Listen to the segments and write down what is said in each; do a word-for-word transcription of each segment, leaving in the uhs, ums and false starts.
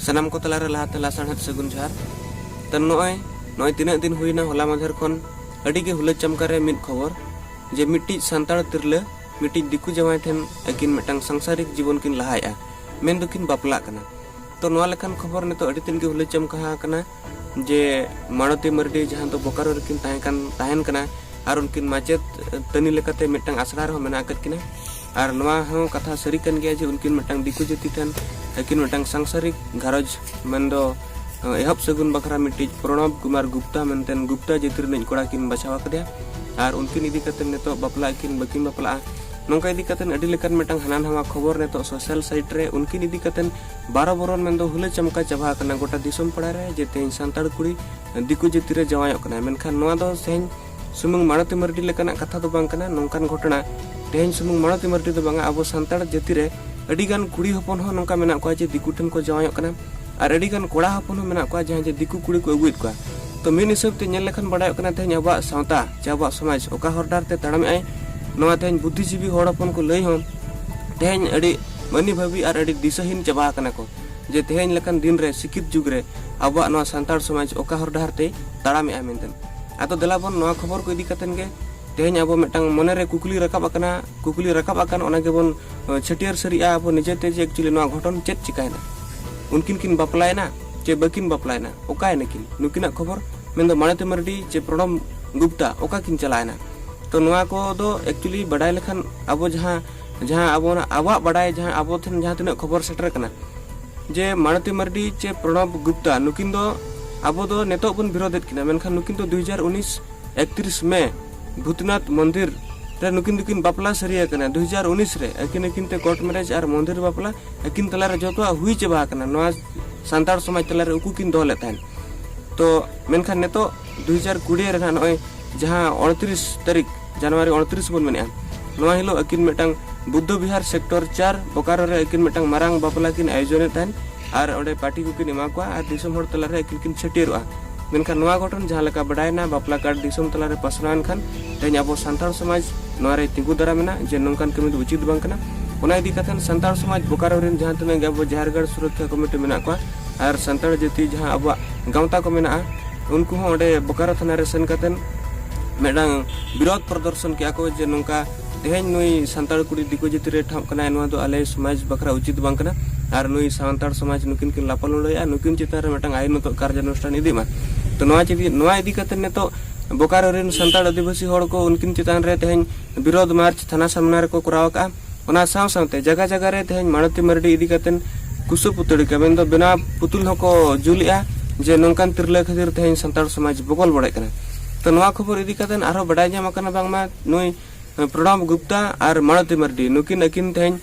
ᱥᱟᱱᱟᱢ ᱠᱚ ᱛᱟᱞᱟᱨᱮ ᱞᱟᱦᱟᱛᱮ ᱞᱟᱥᱟᱲᱦᱮᱫ ᱥᱟᱹᱜᱩᱱ ᱡᱚᱦᱟᱨ᱾ ᱛᱚ ᱱᱚᱜᱼᱚᱭ, ᱱᱚᱜᱼᱚᱭ ᱛᱤᱱᱟᱹᱜ ᱫᱤᱱ ᱦᱩᱭᱱᱟ ᱦᱚᱞᱟ ᱢᱟᱫᱷᱮᱨ ᱠᱷᱚᱱ ᱟᱹᱰᱤ ᱜᱮ ᱦᱩᱞᱟᱹ ᱪᱟᱢᱠᱟ ᱨᱮ ᱢᱤᱫ ᱠᱷᱚᱵᱚᱨ, ᱡᱮ ᱢᱤᱫᱴᱤᱡ ᱥᱟᱱᱛᱟᱲ ᱛᱤᱨᱞᱟᱹ ᱢᱤᱫᱴᱤᱡ ᱫᱤᱠᱩ ᱡᱟᱶᱟᱭ ᱴᱷᱮᱱ ᱟᱹᱠᱤᱱ ᱢᱤᱫᱴᱟᱝ ᱥᱟᱝᱥᱟᱨᱤᱠ ᱡᱤᱵᱚᱱ ᱠᱤᱱ ᱞᱟᱦᱟᱭᱮᱫᱼᱟ, ᱢᱮᱱ ᱫᱚᱠᱤᱱ ᱵᱟᱯᱞᱟᱜ ᱠᱟᱱᱟ᱾ ᱛᱚ ᱱᱚᱣᱟ ᱞᱮᱠᱟᱱ ᱠᱷᱚᱵᱚᱨ ᱱᱤᱛᱚᱜ ᱟᱹᱰᱤ ᱛᱮᱫ ᱜᱮ ᱦᱩᱞᱟᱹ ᱪᱟᱢᱠᱟ ᱟᱠᱟᱱᱟ, ᱡᱮ ᱢᱟᱲᱚᱛᱤ ᱢᱟᱨᱰᱤ ᱡᱟᱦᱟᱸ ᱫᱚ ᱵᱳᱠᱟᱨᱳ ᱨᱮᱠᱤᱱ ᱛᱟᱦᱮᱸ ᱠᱟᱱ, ᱛᱟᱦᱮᱱ ᱠᱟᱱᱟ, ᱟᱨ ᱩᱱᱠᱤᱱ ᱢᱟᱪᱮᱫ ᱛᱟᱹᱱᱤ ᱞᱮᱠᱟᱛᱮ ᱢᱤᱫᱴᱟᱝ ᱟᱥᱲᱟ ᱨᱮᱦᱚᱸ ᱢᱮᱱᱟᱜ ᱟᱠᱟᱫ ᱠᱤᱱᱟ᱾ ᱟᱨ ᱱᱚᱣᱟ ᱦᱚᱸ ᱠᱟᱛᱷᱟ ᱥᱟᱹᱨᱤ ᱠᱟᱱ ᱜᱮᱭᱟ ᱡᱮ ᱩᱱᱠᱤᱱ ᱢᱤᱫᱴᱟᱝ ᱫᱤᱠᱩ ᱡᱟᱹᱛᱤ ᱴᱷᱮᱱ ᱟᱹᱠᱤᱱ ᱢᱤᱫᱴᱟᱝ ᱥᱟᱝᱥᱟᱨᱤᱠ ᱜᱷᱟᱨᱚᱸᱡᱽ, ᱢᱮᱱᱫᱚ, ᱮᱦᱚᱵ ᱥᱟᱹᱜᱩᱱ ᱵᱟᱠᱷᱨᱟ ᱢᱤᱫᱴᱤᱡ ᱯᱨᱚᱬᱚᱵᱽ ᱠᱩᱢᱟᱨ ᱜᱩᱯᱛᱟ ᱢᱮᱱᱛᱮ ᱜᱩᱯᱛᱟ ᱡᱟᱹᱛᱤ ᱨᱤᱱᱤᱡ ᱠᱚᱲᱟ ᱠᱤᱱ ᱵᱟᱪᱷᱟᱣ ᱟᱠᱟᱫᱮᱭᱟ᱾ ᱟᱨ ᱩᱱᱠᱤᱱ ᱤᱫᱤ ᱠᱟᱛᱮ ᱱᱤᱛᱚᱜ ᱵᱟᱯᱞᱟ ᱟᱹᱠᱤᱱ ᱵᱟᱹᱠᱤᱱ ᱵᱟᱯᱞᱟᱜᱼᱟ, ᱱᱚᱝᱠᱟ ᱤᱫᱤ ᱠᱟᱛᱮ ᱟᱹᱰᱤ ᱞᱮᱠᱟᱱ ᱢᱤᱫᱴᱟᱝ ᱦᱟᱱᱟ ᱱᱟᱣᱟ ᱠᱷᱚᱵᱚᱨ ᱱᱤᱛᱚᱜ ᱥᱳᱥᱟᱞ ᱥᱟᱭᱤᱴ ᱨᱮ ᱩᱱᱠᱤᱱ ᱤᱫᱤ ᱠᱟᱛᱮ ᱵᱟᱨᱚ ᱵᱚᱨᱚᱱ ᱢᱮᱱᱫᱚ ᱦᱩᱞᱟᱹ ᱪᱟᱢᱠᱟ ᱪᱟᱵᱟ ᱟᱠᱟᱱᱟ ᱜᱚᱴᱟ ᱫᱤᱥᱚᱢ ᱯᱟᱲᱟ ᱨᱮ, ᱡᱮ ᱛᱮᱦᱮᱧ ᱥᱟᱱᱛᱟᱲ ᱠᱩᱲᱤ ᱫᱤᱠᱩ ᱡᱟᱹᱛᱤ ᱨᱮ ᱡᱟᱶᱟᱭᱚᱜ ᱠᱟᱱᱟᱭ᱾ ᱢᱮᱱᱠᱷᱟᱱ ᱱᱚᱣᱟ ᱫᱚ ᱛᱮᱦᱮᱧ ᱥᱩᱢᱩᱝ ᱢᱟᱲᱚᱛᱤ ᱢᱟᱨᱰᱤ ᱞᱮᱠᱟᱱᱟᱜ ᱠᱟᱛᱷᱟ ᱫᱚ ᱵᱟᱝ ᱠᱟᱱᱟ᱾ ᱱᱚᱝᱠᱟᱱ ᱜᱷᱚᱴᱚᱱᱟ ᱛᱮᱦᱮᱧ ᱥᱩᱢᱩᱝ ᱢᱟᱲᱚᱛᱤ ᱢᱟᱨᱰᱤ ᱫᱚ ᱵᱟᱝᱟ, ᱟᱵᱚ ᱥᱟᱱᱛᱟᱲ ᱡᱟᱹᱛᱤ ᱨᱮ ᱟᱹᱰᱤ ᱜᱟᱱ ᱠᱩᱲᱤ ᱦᱚᱯᱚᱱ ᱦᱚᱸ ᱱᱚᱝᱠᱟ ᱢᱮᱱᱟᱜ ᱠᱚᱣᱟ ᱡᱮ ᱫᱤᱠᱩ ᱴᱷᱮᱱ ᱠᱚ ᱡᱟᱶᱟᱭᱚᱜ ᱠᱟᱱᱟ, ᱟᱨ ᱟᱹᱰᱤ ᱜᱟᱱ ᱠᱚᱲᱟ ᱦᱚᱯᱚᱱ ᱦᱚᱸ ᱢᱮᱱᱟᱜ ᱠᱚᱣᱟ ᱡᱟᱦᱟᱸᱭ ᱡᱮ ᱫᱤᱠᱩ ᱠᱩᱲᱤ ᱠᱚ ᱟᱹᱜᱩᱭᱮᱫ ᱠᱚᱣᱟ᱾ ᱛᱚ ᱢᱤᱫ ᱦᱤᱥᱟᱹᱵ ᱛᱮ ᱧᱮᱞ ᱞᱮᱠᱷᱟᱱ ᱵᱟᱲᱟᱭᱚᱜ ᱠᱟᱱᱟ ᱛᱮᱦᱮᱧ ᱟᱵᱚᱣᱟᱜ ᱥᱟᱶᱛᱟ ᱪᱮ ᱟᱵᱚᱣᱟᱜ ᱥᱚᱢᱟᱡᱽ ᱚᱠᱟ ᱦᱚᱨ ᱰᱟᱦᱟᱨ ᱛᱮ ᱛᱟᱲᱟᱢᱮᱫ ᱟᱭ, ᱱᱚᱣᱟ ᱛᱮᱦᱮᱧ ᱵᱩᱫᱽᱫᱷᱤᱡᱤᱵᱤ ᱦᱚᱲ ᱦᱚᱯᱚᱱ ᱠᱚ ᱞᱟᱹᱭ ᱦᱚᱸ ᱛᱮᱦᱮᱧ ᱟᱹᱰᱤ ᱢᱟᱹᱱᱤ ᱵᱷᱟᱹᱵᱤ ᱟᱨ ᱟᱹᱰᱤ ᱫᱤᱥᱟᱹᱦᱤᱱ ᱪᱟᱵᱟ ᱟᱠᱟᱱᱟ ᱠᱚ, ᱡᱮ ᱛᱮᱦᱮᱧ ᱞᱮᱠᱟᱱ ᱫᱤᱱ ᱨᱮ ᱥᱤᱠᱷᱤᱛ ᱡᱩᱜᱽ ᱨᱮ ᱟᱵᱚᱣᱟᱜ ᱱᱚᱣᱟ ᱥᱟᱱᱛᱟᱲ ᱥᱚᱢᱟᱡᱽ ᱚᱠᱟ ᱦᱚᱨ ᱰᱟᱦᱟᱨ ᱛᱮᱭ ᱛᱟᱲᱟᱢᱮᱫᱼᱟ ᱢᱮᱱᱛᱮ᱾ ᱟᱫᱚ ᱫᱮᱞᱟ ᱵᱚᱱ ᱱᱚᱣᱟ ᱠᱷᱚᱵᱚᱨ ᱠᱚ ᱤᱫᱤ ᱠᱟᱛᱮᱱ ᱜᱮ ᱛᱮᱦᱮᱧ ᱟᱵᱚ ᱢᱤᱫᱴᱟᱝ ᱢᱚᱱᱮᱨᱮ ᱠᱩᱠᱞᱤ ᱨᱟᱠᱟᱵ ᱟᱠᱟᱱᱟ, ᱠᱩᱠᱞᱤ ᱨᱟᱠᱟᱵ ᱟᱠᱟᱱ ᱚᱱᱟ ᱜᱮᱵᱚᱱ, ᱟᱸ, ᱪᱷᱟᱹᱴᱭᱟᱹᱨ ᱥᱟᱹᱨᱤᱜᱼᱟ ᱟᱵᱚ ᱱᱤᱡᱮᱛᱮ ᱡᱮ actually ᱱᱚᱣᱟ ᱜᱷᱚᱴᱚᱱ ᱪᱮᱫ ᱪᱤᱠᱟᱭᱮᱱᱟ, ᱩᱱᱠᱤᱱ ᱠᱤᱱ ᱵᱟᱯᱞᱟᱭᱮᱱᱟ ᱪᱮ ᱵᱟᱹᱠᱤᱱ ᱵᱟᱯᱞᱟᱭᱮᱱᱟ, ᱚᱠᱟᱭᱮᱱᱟ ᱠᱤᱱ ᱱᱩᱠᱤᱱᱟᱜ ᱠᱷᱚᱵᱚᱨ, ᱢᱮᱱᱫᱚ ᱢᱟᱲᱚᱛᱤ ᱢᱟᱨᱰᱤ ᱪᱮ ᱯᱨᱚᱬᱚᱵ ᱜᱩᱯᱛᱟ ᱚᱠᱟ ᱠᱤᱱ ᱪᱟᱞᱟᱣᱮᱱᱟ᱾ ᱛᱚ ᱱᱚᱣᱟ ᱠᱚᱫᱚ actually ᱵᱟᱰᱟᱭ ᱞᱮᱠᱷᱟᱱ ᱟᱵᱚ ᱡᱟᱦᱟᱸ, ᱡᱟᱦᱟᱸ ᱟᱵᱚᱱᱟᱜ, ᱟᱵᱚᱣᱟᱜ ᱵᱟᱰᱟᱭ, ᱡᱟᱦᱟᱸ ᱟᱵᱚ ᱴᱷᱮᱱ ᱡᱟᱦᱟᱸ ᱛᱤᱱᱟᱹᱜ ᱠᱷᱚᱵᱚᱨ ᱥᱮᱴᱮᱨ ᱠᱟᱱᱟ, ᱡᱮ ᱢᱟᱲᱚᱛᱤ ᱢᱟᱨᱰᱤ ᱪᱮ ᱯᱨᱚᱬᱚᱵ ᱜᱩᱯᱛᱟ ᱱᱩᱠᱤᱱ ᱫᱚ ᱟᱵᱚ ᱫᱚ ᱱᱤᱛᱚᱜ ᱵᱚᱱ ᱵᱤᱨᱳᱫᱮᱫ ᱠᱤᱱᱟ, ᱢᱮᱱᱠᱷᱟᱱ ᱱᱩᱠᱤᱱ ᱫᱚ ᱫᱩ ᱦᱟᱡᱟᱨ ᱩᱱᱤᱥ ᱮᱠᱛᱨᱤᱥ ᱢᱮ ᱵᱷᱩᱛᱱᱟᱛᱷ ᱢᱚᱱᱫᱤᱨ ᱨᱮ ᱱᱩᱠᱤᱱ ᱫᱚᱠᱤᱱ ᱵᱟᱯᱞᱟ ᱥᱟᱹᱨᱤ ᱟᱠᱟᱱᱟ᱾ ᱫᱩ ᱦᱟᱡᱟᱨ ᱩᱱᱤᱥ ᱨᱮ ᱟᱹᱠᱤᱱ ᱟᱹᱠᱤᱱ ᱛᱮ court marriage ᱟᱨ ᱢᱚᱱᱫᱤᱨ ᱵᱟᱯᱞᱟ ᱟᱹᱠᱤᱱ ᱛᱟᱞᱟᱨᱮ ᱡᱚᱛᱚᱣᱟᱜ ᱦᱩᱭ ᱪᱟᱵᱟ ᱟᱠᱟᱱᱟ᱾ ᱱᱚᱣᱟ ᱥᱟᱱᱛᱟᱲ ᱥᱚᱢᱟᱡᱽ ᱛᱟᱞᱟᱨᱮ ᱩᱠᱩ ᱠᱤᱱ ᱫᱚᱦᱚ ᱞᱮᱫ ᱛᱟᱦᱮᱸᱫ᱾ ᱛᱚ ᱢᱮᱱᱠᱷᱟᱱ ᱱᱤᱛᱚᱜ ᱫᱩ ᱦᱟᱡᱟᱨ ᱠᱩᱲᱤ ᱨᱮ ᱱᱟᱦᱟᱜ ᱱᱚᱜᱼᱚᱭ ᱡᱟᱦᱟᱸ ᱩᱱᱛᱨᱤᱥ ᱛᱟᱹᱨᱤᱠᱷ ᱡᱟᱱᱩᱣᱟᱨᱤ ᱩᱱᱛᱨᱤᱥ ᱵᱚᱱ ᱢᱮᱱᱮᱫᱼᱟ, ᱱᱚᱣᱟ ᱦᱤᱞᱳᱜ ᱟᱹᱠᱤᱱ ᱢᱤᱫᱴᱟᱝ ᱵᱩᱫᱽᱫᱷᱚ ᱵᱤᱦᱟᱨ ᱥᱮᱠᱴᱚᱨ ᱪᱟᱨ ᱵᱳᱠᱟᱨᱳ ᱨᱮ ᱟᱹᱠᱤᱱ ᱢᱤᱫᱴᱟᱝ ᱢᱟᱨᱟᱝ ᱵᱟᱯᱞᱟ ᱠᱤᱱ ᱟᱭᱳᱡᱚᱱᱮᱫ ᱛᱟᱦᱮᱸᱫ ᱟᱨ ᱚᱸᱰᱮ ᱯᱟᱨᱴᱤ ᱠᱚᱠᱤᱱ ᱮᱢᱟ ᱠᱚᱣᱟ ᱟᱨ ᱫᱤᱥᱚᱢ ᱦᱚᱲ ᱛᱟᱞᱟᱨᱮ ᱟᱹᱠᱤᱱ ᱠᱤᱱ ᱪᱷᱟᱹᱴᱭᱟᱹᱨᱚᱜᱼᱟ᱾ ᱢᱮᱱᱠᱷᱟᱱ ᱱᱚᱣᱟ ᱜᱷᱚᱴᱚᱱ ᱡᱟᱦᱟᱸ ᱞᱮᱠᱟ ᱵᱟᱰᱟᱭᱮᱱᱟ, ᱵᱟᱯᱞᱟ ᱠᱟᱨᱰ ᱫᱤᱥᱚᱢ ᱛᱟᱞᱟᱨᱮ ᱯᱟᱥᱱᱟᱣ ᱮᱱ ᱠᱷᱟᱱ ᱛᱮᱦᱮᱧ ᱟᱵᱚ ᱥᱟᱱᱛᱟᱲ ᱥᱚᱢᱟᱡᱽ ᱱᱚᱣᱟ ᱨᱮ ᱛᱤᱸᱜᱩ ᱫᱟᱨᱟᱢ ᱮᱱᱟ ᱡᱮ ᱱᱚᱝᱠᱟᱱ ᱠᱟᱹᱢᱤ ᱫᱚ ᱩᱪᱤᱛ ᱵᱟᱝ ᱠᱟᱱᱟ᱾ ᱚᱱᱟ ᱤᱫᱤ ᱠᱟᱛᱮ ᱥᱟᱱᱛᱟᱲ ᱥᱚᱢᱟᱡᱽ ᱵᱳᱠᱟᱨᱳ ᱨᱮᱱ ᱡᱟᱦᱟᱸ ᱛᱤᱱᱟᱹᱜ ᱜᱮ ᱟᱵᱚ ᱡᱟᱦᱮᱨ ᱜᱟᱲ ᱥᱩᱨᱚᱠᱠᱷᱟ ᱠᱚᱢᱤᱴᱤ ᱢᱮᱱᱟᱜ ᱠᱚᱣᱟ ᱟᱨ ᱥᱟᱱᱛᱟᱲ ᱡᱟᱹᱛᱤ ᱡᱟᱦᱟᱸ ᱟᱵᱚᱣᱟᱜ ᱜᱟᱶᱛᱟ ᱠᱚ ᱢᱮᱱᱟᱜᱼᱟ, ᱩᱱᱠᱩ ᱦᱚᱸ ᱚᱸᱰᱮ ᱵᱳᱠᱟᱨᱳ ᱛᱷᱟᱱᱟ ᱨᱮ ᱥᱮᱱ ᱠᱟᱛᱮ ᱢᱤᱫᱴᱟᱝ ᱵᱤᱨᱳᱫᱷ ᱯᱨᱚᱫᱚᱨᱥᱚᱱ ᱠᱮᱜᱼᱟ ᱠᱚ ᱡᱮ ᱱᱚᱝᱠᱟ ᱛᱮᱦᱮᱧ ᱱᱩᱭ ᱥᱟᱱᱛᱟᱲ ᱠᱩᱲᱤ ᱫᱤᱠᱩ ᱡᱟᱹᱛᱤ ᱨᱮ ᱴᱷᱟᱶ ᱠᱟᱱᱟᱭ, ᱱᱚᱣᱟ ᱫᱚ ᱟᱞᱮ ᱥᱚᱢᱟᱡᱽ ᱵᱟᱠᱷᱨᱟ ᱩᱪᱤᱛ ᱵᱟᱝ ᱠᱟᱱᱟ᱾ ᱟᱨ ᱱᱩᱭ ᱥᱟᱱᱛᱟᱲ ᱥᱚᱢᱟᱡᱽ ᱱᱩᱠᱤᱱ ᱠᱤᱱ ᱞᱟᱯᱟ ᱞᱩᱰᱟᱹᱭᱮᱜᱼᱟ, ᱱᱩᱠᱤᱱ ᱪᱮᱛᱟᱱ ᱨᱮ ᱢᱤᱫᱴᱟᱝ ᱟᱭᱤᱱ ᱢᱚᱛᱚ ᱠᱟᱨᱡᱟᱱᱩᱥᱴᱷᱟᱱ ᱤᱫᱤᱜ ᱢᱟ᱾ ᱛᱚ ᱱᱚᱣᱟ ᱪᱤᱫᱤ-, ᱱᱚᱣᱟ ᱤᱫᱤ ᱠᱟᱛᱮ ᱱᱤᱛᱚᱜ ᱵᱳᱠᱟᱨᱳ ᱨᱮᱱ ᱥᱟᱱᱛᱟᱲ ᱟᱹᱫᱤᱵᱟᱹᱥᱤ ᱦᱚᱲ ᱠᱚ ᱩᱱᱠᱤᱱ ᱪᱮᱛᱟᱱ ᱨᱮ ᱛᱮᱦᱮᱧ ᱵᱤᱨᱳᱫᱷ ᱢᱟᱨᱪ ᱛᱷᱟᱱᱟ ᱥᱟᱢᱱᱟ ᱨᱮᱠᱚ ᱠᱚᱨᱟᱣ ᱟᱠᱟᱫᱼᱟ᱾ ᱚᱱᱟ ᱥᱟᱶ ᱥᱟᱶᱛᱮ ᱡᱟᱭᱜᱟ ᱡᱟᱭᱜᱟ ᱨᱮ ᱛᱮᱦᱮᱧ ᱢᱟᱲᱚᱛᱤ ᱢᱟᱨᱰᱤ ᱤᱫᱤ ᱠᱟᱛᱮ ᱠᱩᱥᱩ ᱯᱩᱛᱲᱤ ᱠᱟ ᱢᱮᱱᱫᱚ ᱵᱮᱱᱟᱣ ᱯᱩᱛᱩᱞ ᱦᱚᱸᱠᱚ ᱡᱩᱞᱮᱜᱼᱟ ᱡᱮ ᱱᱚᱝᱠᱟᱱ ᱛᱤᱨᱞᱟᱹ ᱠᱷᱟᱹᱛᱤᱨ ᱛᱮᱦᱮᱧ ᱥᱟᱱᱛᱟᱲ ᱥᱚᱢᱟᱡᱽ ᱵᱚᱠᱚᱞ ᱵᱚᱰᱮᱜ ᱠᱟᱱᱟ᱾ ᱛᱚ ᱱᱚᱣᱟ ᱠᱷᱚᱵᱚᱨ ᱤᱫᱤ ᱠᱟᱛᱮ ᱟᱨᱦᱚᱸ ᱵᱟᱰᱟᱭ ᱧᱟᱢ ᱟᱠᱟᱱᱟ ᱵᱟᱝᱢᱟ ᱱᱩᱭ ᱯᱨᱚᱬᱚᱵ ᱜᱩᱯᱛᱟ ᱟᱨ ᱢᱟᱲᱚᱛᱤ ᱢᱟᱨᱰᱤ ᱱᱩᱠᱤᱱ ᱟᱹᱠᱤᱱ ᱛᱮᱦᱮᱧ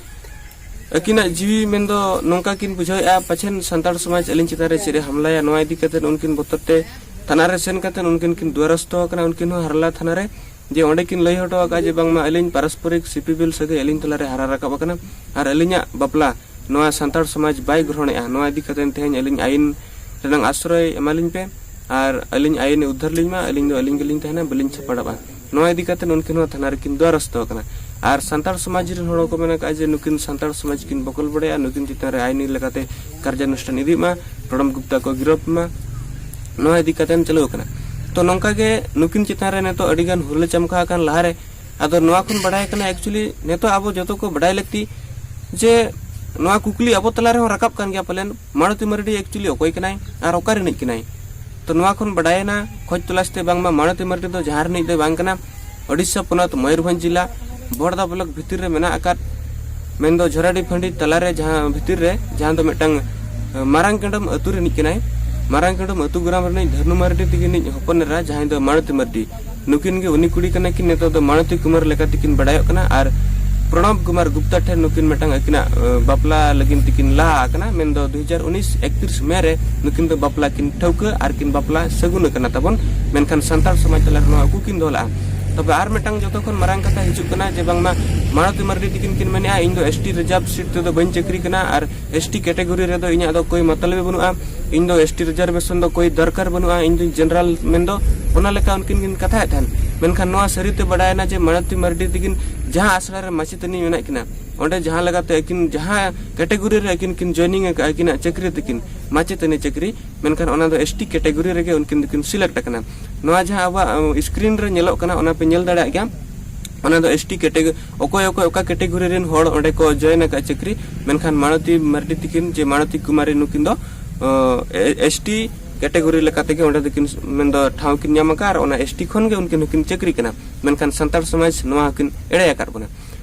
ᱟᱹᱠᱤᱱᱟᱜ ᱡᱤᱣᱤ ᱢᱮᱱᱫᱚ ᱱᱚᱝᱠᱟ ᱠᱤᱱ ᱵᱩᱡᱷᱟᱹᱣᱮᱫᱼᱟ, ᱯᱟᱪᱷᱮᱱ ᱥᱟᱱᱛᱟᱲ ᱥᱚᱢᱟᱡᱽ ᱟᱹᱞᱤᱧ ᱪᱮᱛᱟᱱ ᱨᱮ ᱪᱮᱫ ᱮ ᱦᱟᱢᱞᱟᱭᱟ, ᱱᱚᱣᱟ ᱤᱫᱤ ᱠᱟᱛᱮ ᱩᱱᱠᱤᱱ ᱵᱚᱛᱚᱨ ᱛᱮ ᱛᱷᱟᱱᱟ ᱨᱮ ᱥᱮᱱ ᱠᱟᱛᱮ ᱩᱱᱠᱤᱱ ᱠᱤᱱ ᱫᱩᱣᱟᱨᱚᱥᱛᱚ ᱟᱠᱟᱱᱟ, ᱩᱱᱠᱤᱱ ᱦᱚᱸ ᱦᱟᱨᱞᱟ ᱛᱷᱟᱱᱟ ᱨᱮ, ᱡᱮ ᱚᱸᱰᱮ ᱠᱤᱱ ᱞᱟᱹᱭ ᱦᱚᱴᱚ ᱟᱠᱟᱫᱼᱟ ᱡᱮ ᱵᱟᱝᱢᱟ ᱟᱹᱞᱤᱧ ᱯᱟᱨᱚᱥᱯᱚᱨᱤᱠ ᱥᱤᱯᱤᱵᱤᱞ ᱥᱟᱹᱜᱟᱹᱭ ᱟᱹᱞᱤᱧ ᱛᱟᱞᱟᱨᱮ ᱦᱟᱨᱟ ᱨᱟᱠᱟᱵ ᱟᱠᱟᱱᱟ ᱟᱨ ᱟᱹᱞᱤᱧᱟᱜ ᱵᱟᱯᱞᱟ ᱱᱚᱣᱟ ᱥᱟᱱᱛᱟᱲ ᱥᱚᱢᱟᱡᱽ ᱵᱟᱭ ᱜᱨᱚᱦᱚᱱᱮᱜᱼᱟ, ᱱᱚᱣᱟ ᱤᱫᱤ ᱠᱟᱛᱮ ᱛᱮᱦᱮᱧ ᱟᱹᱞᱤᱧ ᱟᱭᱤᱱ ᱨᱮᱱᱟᱜ ᱟᱥᱨᱚᱭ ᱮᱢᱟᱞᱤᱧ ᱯᱮ ᱟᱨ ᱟᱹᱞᱤᱧ ᱟᱭᱤᱱ ᱩᱫᱽᱫᱷᱟᱨ ᱞᱤᱧ ᱢᱟ, ᱟᱹᱞᱤᱧ ᱫᱚ ᱟᱹᱞᱤᱧ ᱜᱮᱞᱤᱧ ᱛᱟᱦᱮᱱᱟ, ᱵᱟᱹᱞᱤᱧ ᱪᱷᱟᱯᱟᱰᱟᱜᱼᱟ᱾ ᱱᱚᱣᱟ ᱤᱫᱤ ᱠᱟᱛᱮ ᱩᱱᱠᱤᱱ ᱦᱚᱸ ᱛᱷᱟᱱᱟ ᱨᱮᱠᱤᱱ ᱫᱩᱣᱟᱨᱚᱥᱛᱚ ᱟᱠᱟᱱᱟ᱾ ᱟᱨ ᱥᱟᱱᱛᱟᱲ ᱥᱚᱢᱟᱡᱽ ᱨᱮᱱ ᱦᱚᱲ ᱦᱚᱸᱠᱚ ᱢᱮᱱ ᱟᱠᱟᱫᱼᱟ ᱡᱮ ᱱᱩᱠᱤᱱ ᱥᱟᱱᱛᱟᱲ ᱥᱚᱢᱟᱡᱽ ᱠᱤᱱ ᱵᱚᱠᱚᱞ ᱵᱟᱲᱟᱭᱟ, ᱱᱩᱠᱤᱱ ᱪᱮᱛᱟᱱ ᱨᱮ ᱟᱭᱤᱱᱤ ᱞᱮᱠᱟᱛᱮ ᱠᱟᱨᱡᱟᱱᱩᱥᱴᱷᱟᱱ ᱤᱫᱤᱜ ᱢᱟ, ᱯᱨᱚᱬᱚᱵ ᱜᱩᱯᱛᱟ ᱠᱚ ᱜᱤᱨᱚᱯ ᱢᱟ, ᱱᱚᱣᱟ ᱤᱫᱤ ᱠᱟᱛᱮ ᱪᱟᱹᱞᱩ ᱟᱠᱟᱱᱟ᱾ ᱛᱚ ᱱᱚᱝᱠᱟ ᱜᱮ ᱱᱩᱠᱤᱱ ᱪᱮᱛᱟᱱ ᱨᱮ ᱱᱤᱛᱚᱜ ᱟᱹᱰᱤ ᱜᱟᱱ ᱦᱩᱞᱟᱹ ᱪᱟᱢᱠᱟ ᱟᱠᱟᱱ ᱞᱟᱦᱟᱨᱮ, ᱟᱫᱚ ᱱᱚᱣᱟ ᱠᱷᱚᱱ ᱵᱟᱰᱟᱭ ᱠᱟᱱᱟ actually ᱱᱤᱛᱚᱜ ᱟᱵᱚ ᱡᱚᱛᱚ ᱠᱚ ᱵᱟᱰᱟᱭ ᱞᱟᱹᱠᱛᱤ ᱡᱮ ᱱᱚᱣᱟ ᱠᱩᱠᱞᱤ ᱟᱵᱚ ᱛᱟᱞᱟ ᱨᱮᱦᱚᱸ ᱨᱟᱠᱟᱵ ᱠᱟᱱ ᱜᱮᱭᱟ ᱯᱟᱞᱮᱱ, ᱢᱟᱲᱚᱛᱤ ᱢᱟᱨᱰᱤ actually ᱚᱠᱚᱭ ᱠᱟᱱᱟᱭ ᱟᱨ ᱚᱠᱟ ᱨᱤᱱᱤᱡ ᱠᱟᱱᱟᱭ? ᱛᱚ ᱱᱚᱣᱟ ᱠᱷᱚᱱ ᱵᱟᱰᱟᱭᱮᱱᱟ ᱠᱷᱚᱡᱽ ᱛᱚᱞᱟᱥ ᱛᱮ ᱵᱟᱝᱢᱟ ᱢᱟᱲᱚᱛᱤ ᱢᱟᱨᱰᱤ ᱫᱚ ᱡᱟᱦᱟᱸ ᱨᱤᱱᱤᱡ ᱫᱚᱭ ᱵᱟᱝ ᱠᱟᱱᱟ, ᱳᱰᱤᱥᱟ ᱯᱚᱱᱚᱛ ᱢᱚᱭᱩᱨᱵᱷᱚᱸᱡᱽ ᱡᱤᱞᱟ ᱵᱚᱲᱫᱟ ᱵᱞᱚᱠ ᱵᱷᱤᱛᱤᱨ ᱨᱮ ᱢᱮᱱᱟᱜ ᱟᱠᱟᱫ, ᱢᱮᱱᱫᱚ ᱡᱷᱚᱨᱟᱰᱤ ᱯᱷᱟᱺᱰᱤ ᱛᱟᱞᱟᱨᱮ ᱡᱟᱦᱟᱸ ᱵᱷᱤᱛᱤᱨ ᱨᱮ ᱡᱟᱦᱟᱸ ᱫᱚ ᱢᱤᱫᱴᱟᱝ, ᱮ, ᱢᱟᱨᱟᱝ ᱠᱮᱸᱰᱚᱢ ᱟᱹᱛᱩ ᱨᱤᱱᱤᱡ ᱠᱟᱱᱟᱭ᱾ ᱢᱟᱨᱟᱝ ᱠᱮᱸᱰᱚᱢ ᱟᱹᱛᱩ ᱜᱨᱟᱢ ᱨᱤᱱᱤᱡ ᱫᱷᱟᱹᱱᱩ ᱢᱟᱨᱰᱤ ᱛᱤᱠᱤᱱᱤᱡ ᱦᱚᱯᱚᱱ ᱮᱨᱟ ᱡᱟᱦᱟᱸᱭ ᱫᱚ ᱢᱟᱲᱚᱛᱤ ᱢᱟᱨᱰᱤ, ᱱᱩᱠᱤᱱ ᱜᱮ ᱩᱱᱤ ᱠᱩᱲᱤ ᱠᱟᱱᱟ ᱠᱤᱱ, ᱱᱤᱛᱚᱜ ᱫᱚ ᱢᱟᱲᱚᱛᱤ ᱠᱩᱢᱟᱨ ᱞᱮᱠᱟ ᱛᱮᱠᱤᱱ ᱵᱟᱰᱟᱭᱚᱜ ᱠᱟᱱᱟ᱾ ᱟᱨ ᱯᱨᱚᱬᱚᱵ ᱠᱩᱢᱟᱨ ᱜᱩᱯᱛᱟ ᱴᱷᱮᱱ ᱱᱩᱠᱤᱱ ᱢᱤᱫᱴᱟᱝ ᱟᱹᱠᱤᱱᱟᱜ, ᱮ, ᱵᱟᱯᱞᱟ ᱞᱟᱹᱜᱤᱫ ᱛᱮᱠᱤᱱ ᱞᱟᱦᱟ ᱟᱠᱟᱱᱟ, ᱢᱮᱱᱫᱚ ᱫᱩ ᱦᱟᱡᱟᱨ ᱩᱱᱤᱥ ᱮᱠᱛᱨᱤᱥ ᱢᱮ ᱨᱮ ᱱᱩᱠᱤᱱ ᱫᱚ ᱵᱟᱯᱞᱟ ᱠᱤᱱ ᱴᱷᱟᱹᱣᱠᱟᱹ ᱟᱨ ᱠᱤᱱ ᱵᱟᱯᱞᱟ ᱥᱟᱹᱜᱩᱱ ᱟᱠᱟᱱᱟ ᱛᱟᱵᱚᱱ᱾ ᱢᱮᱱᱠᱷᱟᱱ ᱥᱟᱱᱛᱟᱲ ᱥᱚᱢᱟᱡᱽ ᱛᱟᱞᱟ ᱨᱮ ᱱᱚᱣᱟ ᱩᱠᱩ ᱠᱤᱱ ᱫᱚᱦᱚ ᱞᱮᱫᱼᱟ᱾ ᱛᱚᱵᱮ ᱟᱨ ᱢᱤᱫᱴᱟᱝ ᱡᱚᱛᱚ ᱠᱷᱚᱱ ᱢᱟᱨᱟᱝ ᱠᱟᱛᱷᱟ ᱦᱤᱡᱩᱜ ᱠᱟᱱᱟ ᱡᱮ ᱵᱟᱝᱢᱟ ᱢᱟᱲᱚᱛᱤ ᱢᱟᱨᱰᱤ ᱛᱤᱠᱤᱱ ᱠᱤᱱ ᱢᱮᱱᱮᱫᱼᱟ, "ᱤᱧ ᱫᱚ ᱮᱥ ᱴᱤ ᱨᱤᱡᱟᱨᱵᱷ ᱥᱤᱴ ᱛᱮᱫᱚ ᱵᱟᱹᱧ ᱪᱟᱹᱠᱨᱤ ᱠᱟᱱᱟ ᱟᱨ ᱮᱥ ᱴᱤ ᱠᱮᱴᱮᱜᱚᱨᱤ ᱨᱮᱫᱚ ᱤᱧᱟᱹᱜ ᱫᱚ ᱠᱳᱭ ᱢᱚᱛᱞᱚᱵ ᱵᱟᱹᱱᱩᱜᱼᱟ, ᱤᱧ ᱫᱚ ᱮᱥ ᱴᱤ ᱨᱤᱡᱟᱨᱵᱷᱮᱥᱚᱱ ᱫᱚ ᱠᱳᱭ ᱫᱚᱨᱠᱟᱨ ᱵᱟᱹᱱᱩᱜᱼᱟ, ᱤᱧ ᱫᱚ ᱡᱮᱱᱟᱨᱟᱞ", ᱢᱮᱱᱫᱚ ᱚᱱᱟ ᱞᱮᱠᱟ ᱩᱱᱠᱤᱱ ᱠᱤᱱ ᱠᱟᱛᱷᱟᱭᱮᱫ ᱛᱟᱦᱮᱱ᱾ ᱢᱮᱱᱠᱷᱟᱱ ᱱᱚᱣᱟ ᱥᱟᱹᱨᱤᱛᱮ ᱵᱟᱰᱟᱭᱮᱱᱟ ᱡᱮ ᱢᱟᱲᱚᱛᱤ ᱢᱟᱨᱰᱤ ᱛᱤᱠᱤᱱ ᱡᱟᱦᱟᱸ ᱟᱥᱲᱟ ᱨᱮ ᱢᱟᱪᱮᱛᱟᱹᱱᱤ ᱢᱮᱱᱟᱜ ᱠᱤᱱᱟ, ᱚᱸᱰᱮ ᱡᱟᱦᱟᱸ ᱞᱮᱠᱟᱛᱮ ᱟᱹᱠᱤᱱ ᱡᱟᱦᱟᱸ ᱠᱮᱴᱮᱜᱚᱨᱤ ᱨᱮ ᱟᱹᱠᱤᱱ ᱠᱤᱱ ᱡᱚᱭᱮᱱᱤᱝ ᱟᱠᱟᱫᱼᱟ, ᱟᱹᱠᱤᱱᱟᱜ ᱪᱟᱹᱠᱨᱤ ᱛᱟᱹᱠᱤᱱ, ᱢᱟᱪᱮᱛᱟᱹᱱᱤ ᱪᱟᱹᱠᱨᱤ, ᱢᱮᱱᱠᱷᱟᱱ ᱚᱱᱟ ᱫᱚ ᱮᱥ ᱴᱤ ᱠᱮᱴᱮᱜᱚᱨᱤ ᱨᱮᱜᱮ ᱩᱱᱠᱤᱱ ᱫᱚᱠᱤᱱ ᱥᱤᱞᱮᱠᱴ ᱟᱠᱟᱱᱟ᱾ ᱱᱚᱣᱟ ᱡᱟᱦᱟᱸ ᱟᱵᱚᱣᱟᱜ ᱥᱠᱨᱤᱱ ᱨᱮ ᱧᱮᱞᱚᱜ ᱠᱟᱱᱟ, ᱚᱱᱟ ᱯᱮ ᱧᱮᱞ ᱫᱟᱲᱮᱭᱟᱜ ᱜᱮᱭᱟ᱾ ᱚᱱᱟ ᱫᱚ ᱮᱥ ᱴᱤ ᱠᱮᱴᱮᱜᱚᱨᱤ, ᱚᱠᱚᱭ ᱚᱠᱚᱭ ᱚᱠᱟ ᱠᱮᱴᱮᱜᱚᱨᱤ ᱨᱮᱱ ᱦᱚᱲ ᱚᱸᱰᱮ ᱠᱚ ᱡᱚᱭᱮᱱ ᱟᱠᱟᱫ ᱪᱟᱹᱠᱨᱤ, ᱢᱮᱱᱠᱷᱟᱱ ᱢᱟᱲᱚᱛᱤ ᱢᱟᱨᱰᱤ ᱛᱤᱠᱤᱱ ᱡᱮ ᱢᱟᱲᱚᱛᱤ ᱠᱩᱢᱟᱨᱤ, ᱱᱩᱠᱤᱱ ᱫᱚ ᱮᱥ ᱴᱤ ᱠᱮᱴᱮᱜᱚᱨᱤ ᱞᱮᱠᱟ ᱛᱮᱜᱮ ᱚᱸᱰᱮ ᱫᱚᱠᱤᱱ, ᱢᱮᱱᱫᱚ ᱴᱷᱟᱶ ᱠᱤᱱ ᱧᱟᱢ ᱟᱠᱟᱫᱼᱟ ᱟᱨ ᱚᱱᱟ ᱮᱥ ᱴᱤ ᱠᱷᱚᱱ ᱜᱮ ᱩᱱᱠᱤᱱ ᱦᱚᱸᱠᱤᱱ ᱪᱟᱹᱠᱨᱤ ᱠᱟᱱᱟ᱾ ᱢᱮᱱᱠᱷᱟᱱ ᱥᱟᱱᱛᱟᱲ ᱥᱚᱢᱟᱡᱽ ᱱᱚᱣᱟ ᱦᱚᱸᱠᱤᱱ ᱮᱲᱮ ᱟᱠᱟᱫ ᱵᱚᱱᱟ᱾